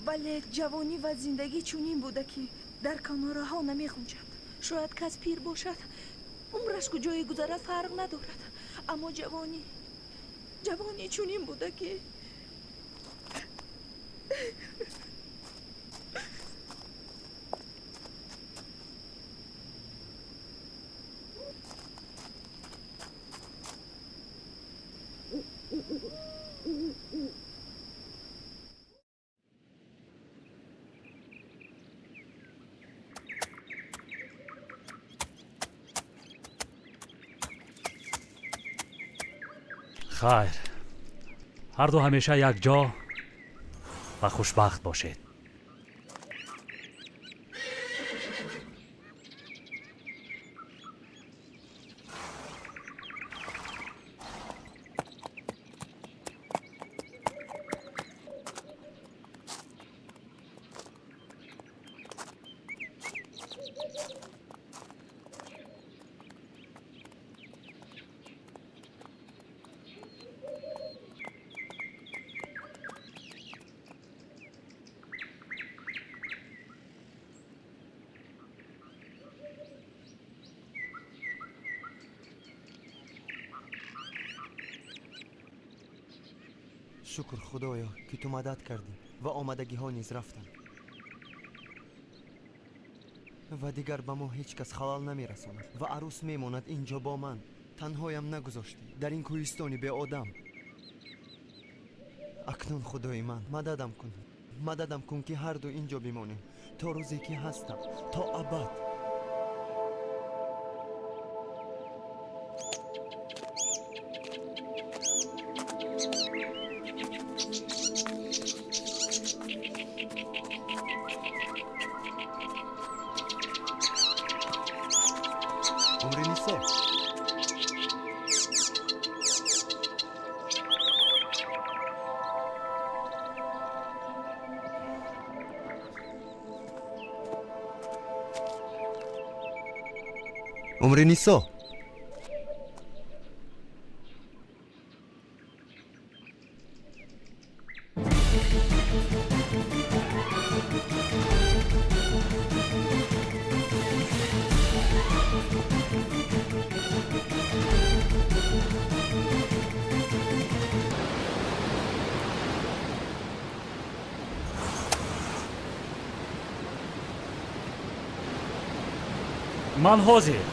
вале ҷавонӣ ва зиндагӣ чунин буда, ки дар канораҳо намехунҷанд. Шояд кас пир бошад, умраш куҷое гузарад, фарқ надорад, аммо ҷавонӣ чунин буда, ки Хайр, ҳарду ҳамеша якҷо ва хушбахт бошед. Шукр Худоё, ки ту мадад кардӣ ва омадагиҳо низ рафтанд ва дигар ба мо ҳеҷ кас халал намерасонад ва арӯс мемонад инҷо бо ман. Танҳоям нагузоштӣ дар ин кӯҳистони беодам. Акнун, Худои ман, мададам кун, мададам кун, ки ҳарду инҷо бимонем то рӯзе ки ҳастам, то абад. Умринисо, Умринисо, Ман ҳозир.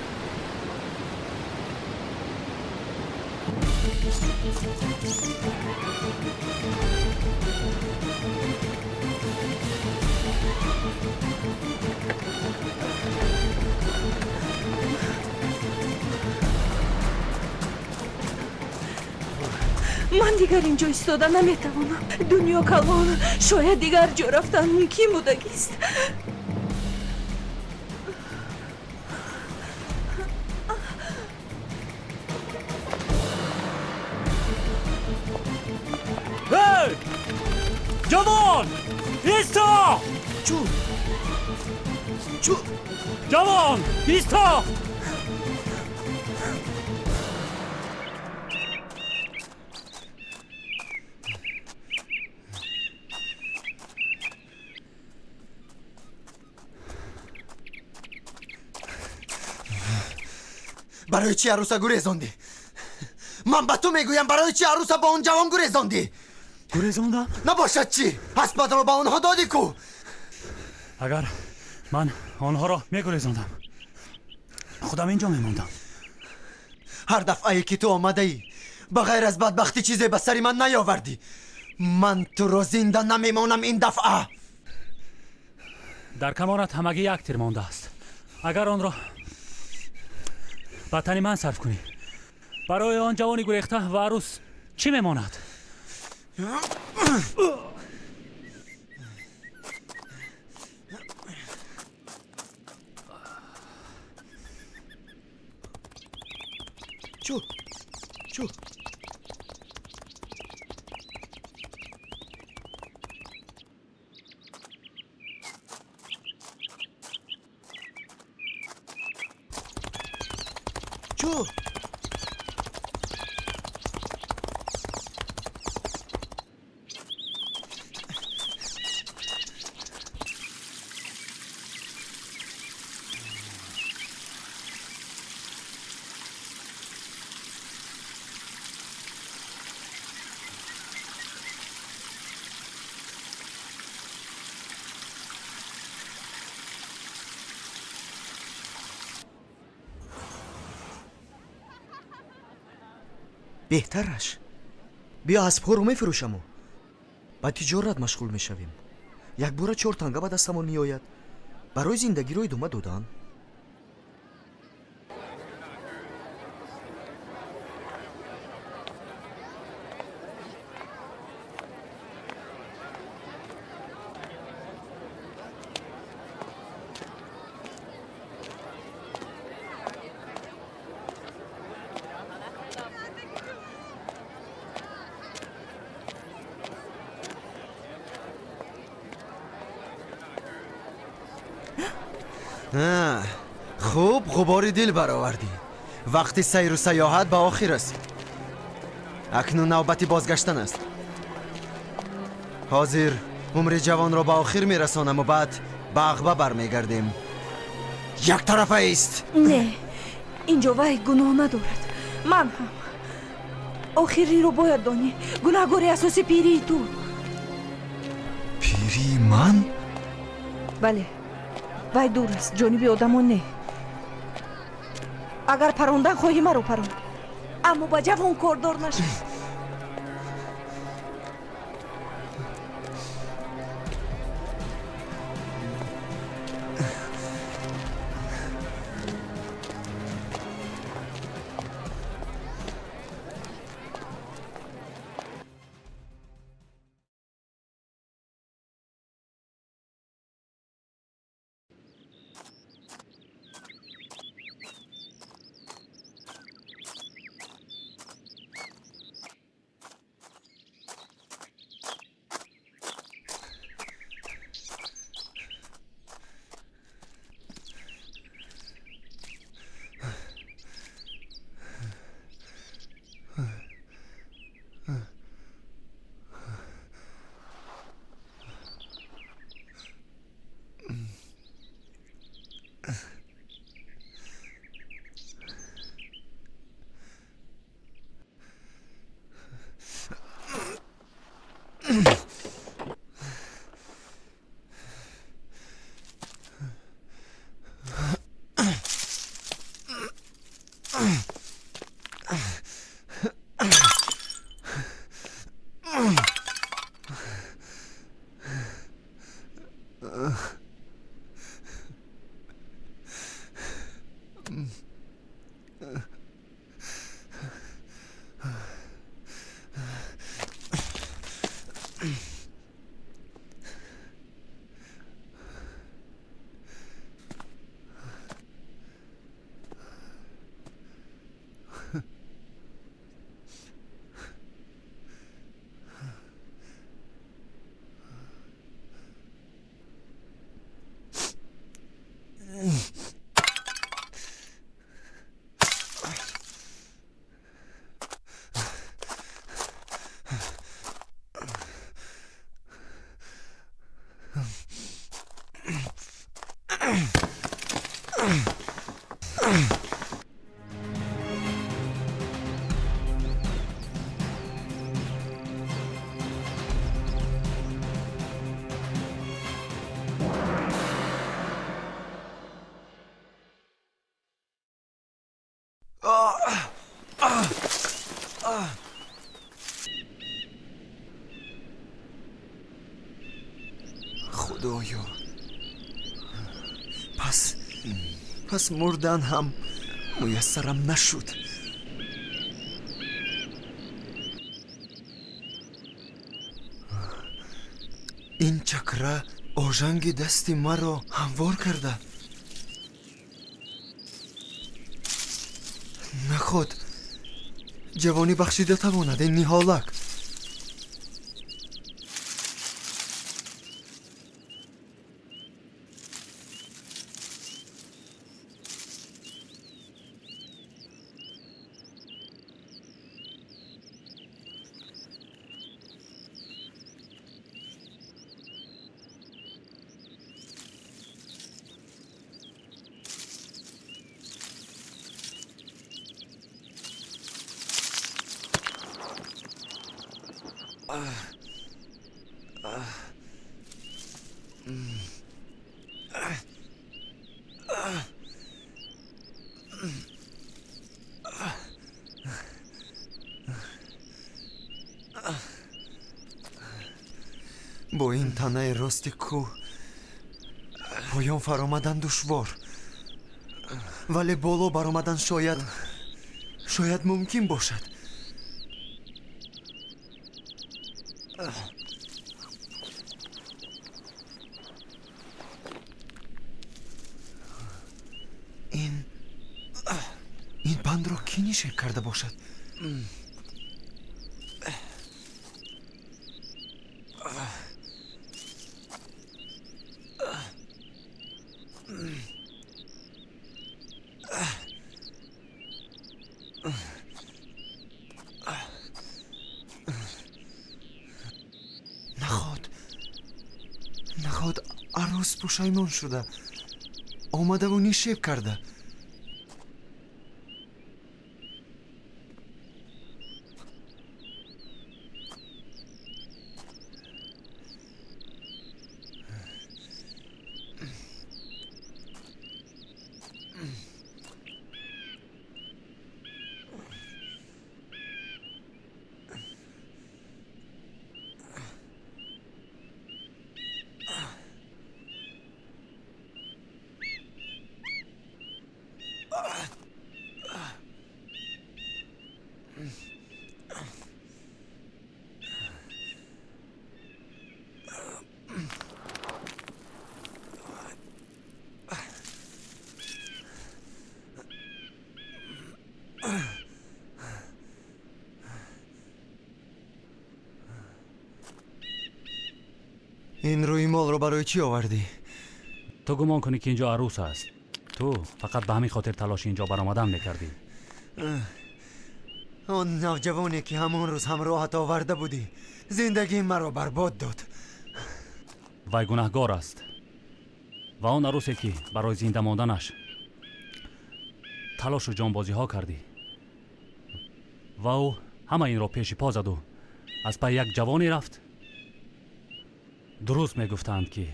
Ман дигар инҷо истода наметавонам. Дунё калон, шояд дигар ҷо рафтан мумкин будагист. Эй! Ҷавон! Исто! Чу? Чу? Ҷавон! Исто! Барои чӣ арӯса гурезондӣ? Ман ба ту мегӯям, барои чӣ арӯса ба он ҷавон гурезондӣ? Гурезондам? Набошад чӣ? Аспатро ба онҳо додӣ ку? Агар ман онҳоро мегурезондам, худам инҷо мемондам. Ҳар дафъае ки ту омадаӣ, ба ғайр аз бадбахтӣ чизе ба сари ман наёвардӣ. Ман туро зинда намемонам ин дафъа. Дар камонат ҳамагӣ як тир мондааст. Агар онро ба тани ман сарф кунӣ, барои он ҷавони гурехта ва арӯс чӣ мемонад? Чу, чу. Чу. Беҳтараш биё аспҳоро мефурӯшаму ба тиҷорат машғул мешавем. Якбора 4 танга ба дастамон меояд барои зиндагиро идома додан. Хуб, ғубори дил баровардӣ. Вақти сайру саёҳат ба охир расид. Акнун навбати бозгаштан аст. Ҳозир умри ҷавонро ба охир мерасонаму баъд ба Ағба бармегардем. Яктарафа ист. Не, инҷо вай гуноҳ надорад. Ман ҳам. Охириро бояд донӣ. Гунаҳгори асоси пирии ту. Пирии ман? Бале. Вай дур аст, ҷониби одамон не. Агар парондан хоҳӣ, маро парон, аммо ба ҷавон кордор нашав. Худоё, пас мурдан ҳам муяссарам нашуд. Ин чакра ожанги дасти маро ҳамвор карда. Наход Ҷавонӣ бахшида тавонад ин ниҳолак. Бо ин танаи рости кӯҳ поён фаромадан душвор, вале боло баромадан шояд мумкин бошад. Ин бандро кӣ нишеб карда бошад? Наход арӯс пушаймон шуда омадаву нишеб карда. Ин рӯймолро барои чӣ овардӣ? Ту гумон кунӣ, ки инҷо арӯс аст. Ту фақат ба ҳамин хотир талоши инҷо баромадан мекардӣ. Он навҷавоне, ки ҳамон рӯз ҳамроҳат оварда будӣ, зиндагии маро барбод дод. Вай гунаҳгор аст ва он арӯсе, ки барои зинда монданаш талошу ҷонбозиҳо кардӣ ва ӯ ҳама инро пеши по заду аз пай як ҷавоне рафт. Дуруст мегуфтанд, ки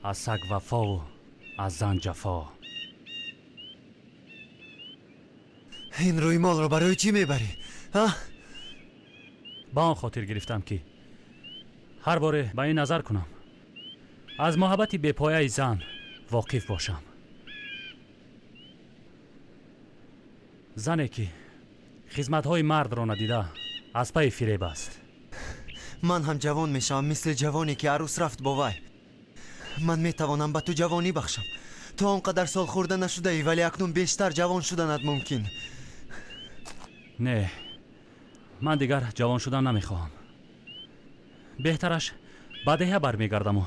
аз саг вафову аз зан ҷафо. Ин рӯймолро барои чӣ мебарӣ? Ба он хотир гирифтам, ки ҳар боре ба ин назар кунам, аз муҳаббати бепояи зан воқиф бошам. Зане, ки хизматҳои мардро надида, аз пайи фиреб аст. Ман ҳам ҷавон мешавам, мисли ҷавоне, ки арӯс рафт бо вай. Ман метавонам ба ту ҷавонӣ бахшам. Ту он қадар солхӯрда нашудаӣ, вале акнун бештар ҷавон шуданат мумкин. Не, ман дигар ҷавон шудан намехоҳам. Беҳтараш ба деҳа бармегардаму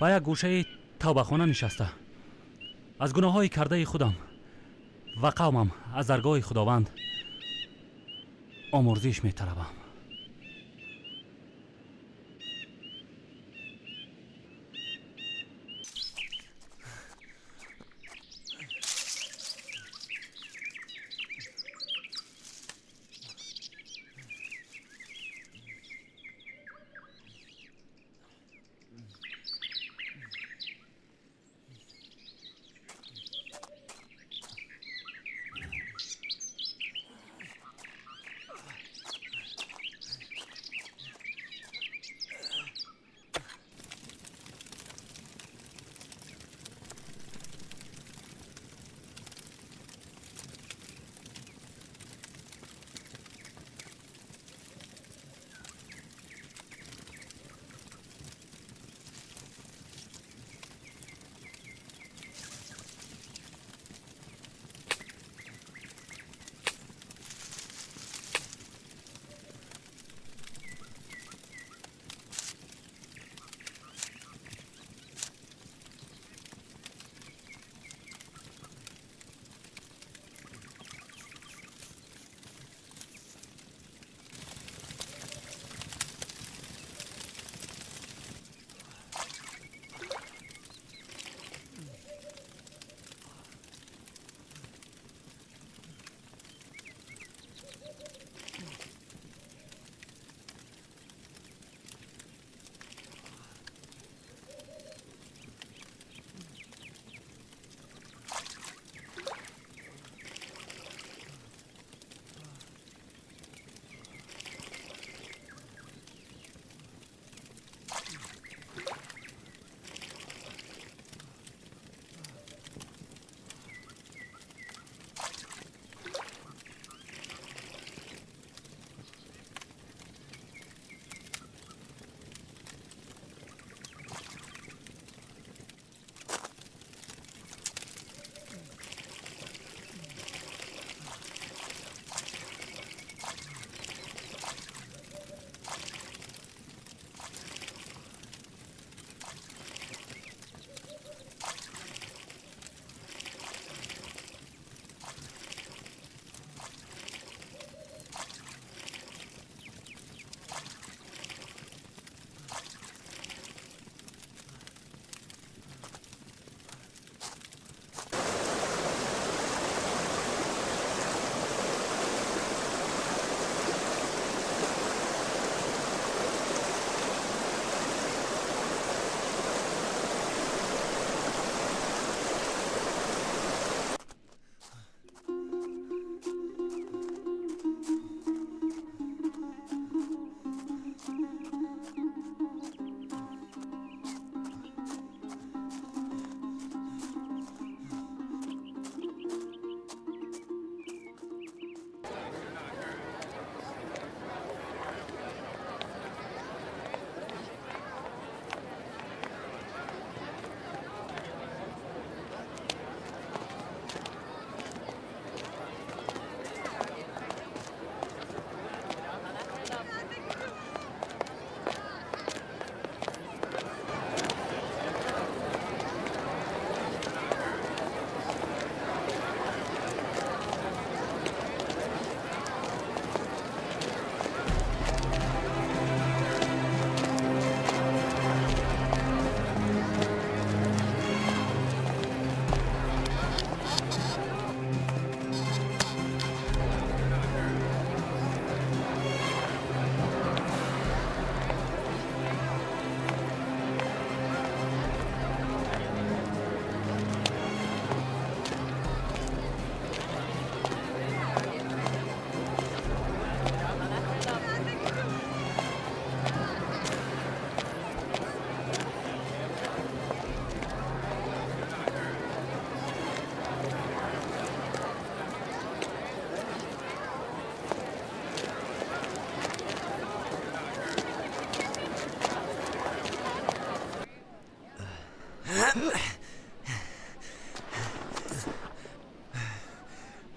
ба як гӯшаи тавбахона нишаста аз гуноҳҳои кардаи худам ва қавмам аз даргоҳи Худованд омурзиш металабам.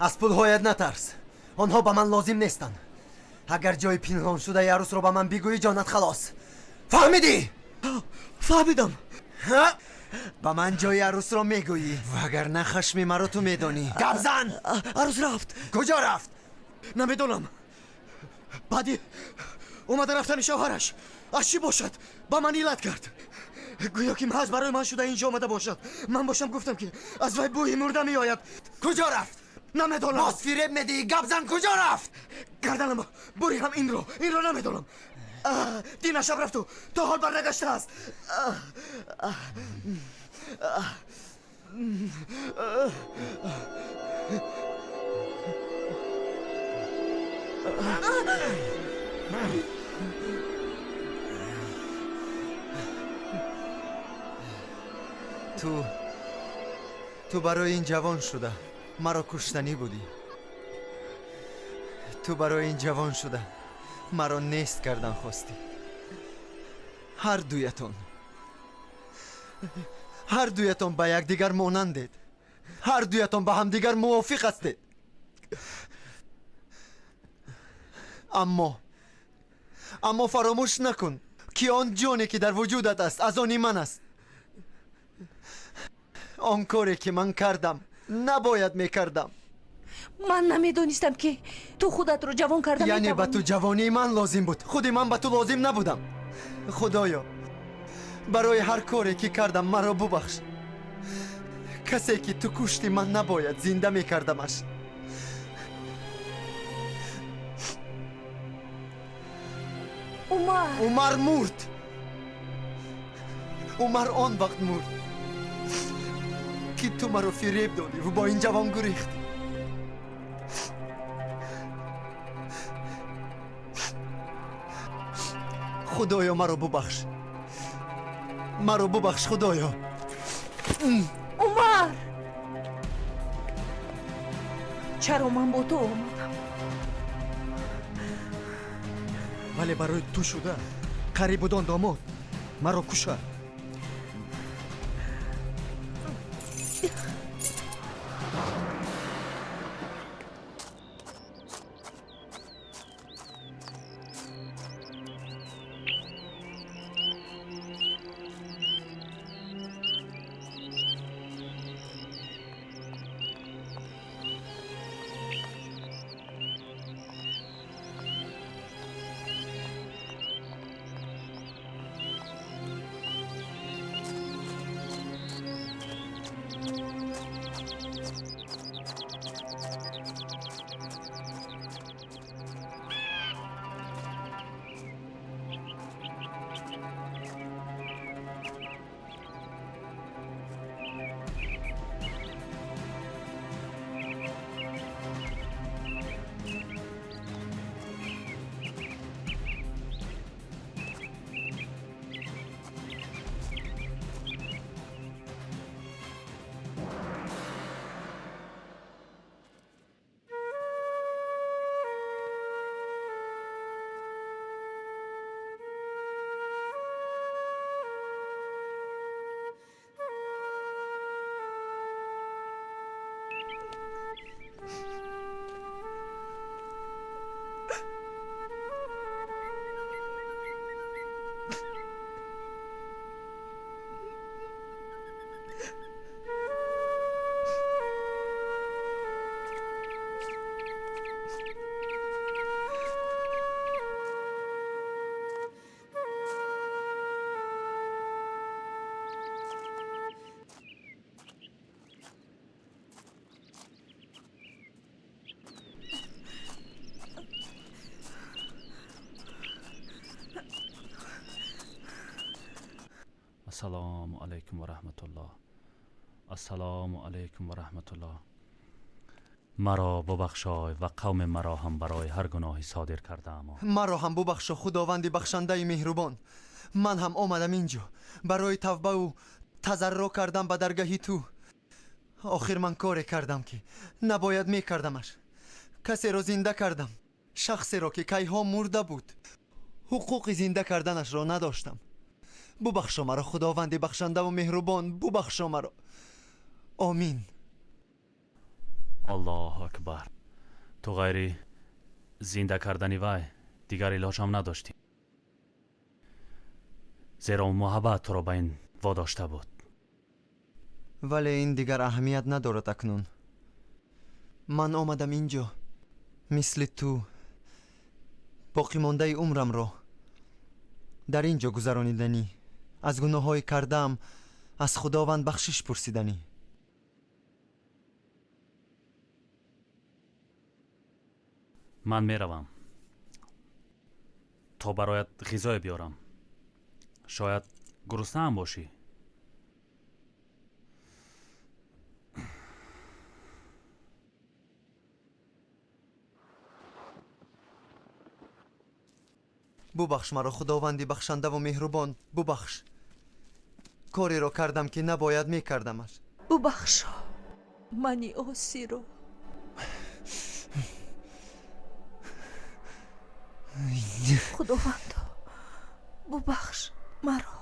Аз пулҳоят натарс, онҳо ба ман лозим нестанд. Агар ҷои пинҳон шудаи арӯсро ба ман бигӯӣ, ҷонат халос. Фаҳмидӣ? Фаҳмидам. Ба ман ҷои арӯсро мегӯӣ, вагарна хашми маро ту медонӣ. Гап зан! Арӯс рафт. Куҷо рафт? Намедонам. Баъди омада рафтани шавҳараш аз чӣ бошад ба ман илат кард. Гӯё ки маҳз барои ман шуда инҷо омада бошад. Ман бошам гуфтам, ки аз вай бӯи мурда меояд. Куҷо рафт? Намедонам. Боз фиреб медиҳӣ. Гап зан, куҷо рафт? Гарданам бури ҳам инро намедонам. Дина шаб рафту то ҳол барнагаштааст. Ту барои ин ҷавон шуда маро куштанӣ будӣ. Ту барои ин ҷавон шуда маро нест кардан хостӣ. Ҳар дуятон ба якдигар монандед. Ҳар дуятон ба ҳамдигар мувофиқ ҳастед. Аммо фаромӯш накун, ки он ҷоне ки дар вуҷудат аст, аз они ман аст. Он коре ки ман кардам, набояд мекардам. Ман намедонистам, ки ту худатро ҷавон карда яъне ба метавонӣ. Ту ҷавонии ман лозим буд, худи ман ба ту лозим набудам. Худоё, барои ҳар коре ки кардам, маро бубахш. Касе ки ту кушти, ман набояд зинда мекардамаш. Умар. Умар мурд. Умар он вақт мурд, ки ту маро фиреб додӣ ва бо ин ҷавон гурехтӣ. Худоё, маро бубахш, маро бубахш, Худоё. Умар, чаро ман бо ту омадам? Вале барои ту шуда қариб буд он домод маро кушад. Ассалому алайкум ва раҳматуллоҳ. Ассалому алайкум ва раҳматуллоҳ. Маро бубахшой ва қавми маро ҳам барои ҳар гуноҳи содир кардаам. Маро ҳам бубахшо, Худованди бахшандаи меҳрубон. Ман ҳам омадам инҷо барои тавбаву тазарруъ кардан ба даргаҳи ту. Охир ман коре кардам, ки набояд мекардамаш. Касеро зинда кардам, шахсеро ки кайҳо мурда буд. Ҳуқуқи зинда карданашро надоштам. Бубахшо маро, Худованди бахшандаву меҳрубон, бубахшо маро. Омин. Аллоҳу акбар. Ту ғайри зинда кардани вай дигар илоҷ ҳам надоштӣ, зеро муҳаббат туро ба ин водошта буд. Вале ин дигар аҳамият надорад акнун. Ман омадам инҷо мисли ту боқимондаи умрамро дар ин ҷо гузарониданӣ, аз гуноҳҳои кардаам аз Худованд бахшиш пурсиданӣ. Ман меравам то бароят ғизое биёрам. Шояд гуруснаам бошӣ. Бубахш маро, Худованди бахшандаву меҳрубон, бубахш. Кореро кардам, ки набояд мекардамаш. Бубахшо мани осиро. Худовандо, бубахш маро.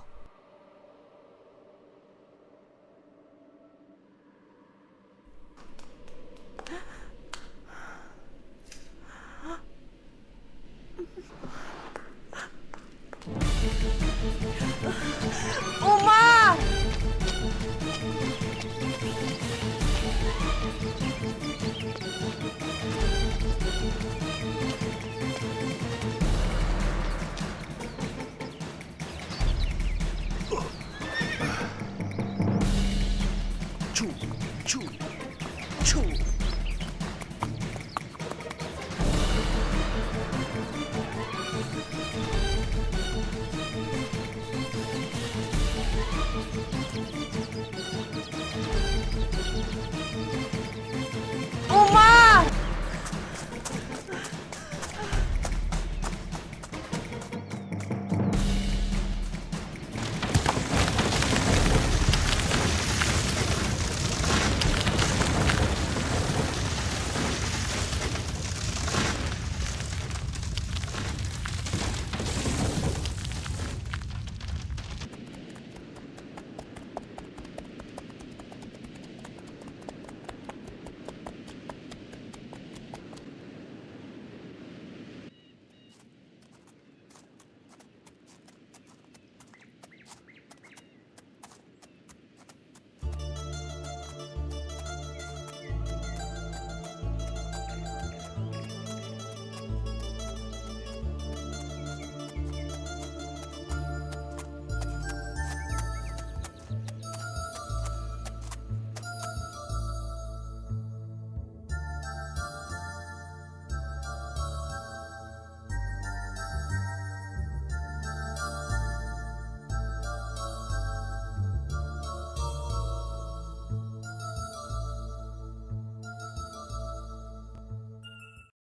Умар! Чу, чу, чу.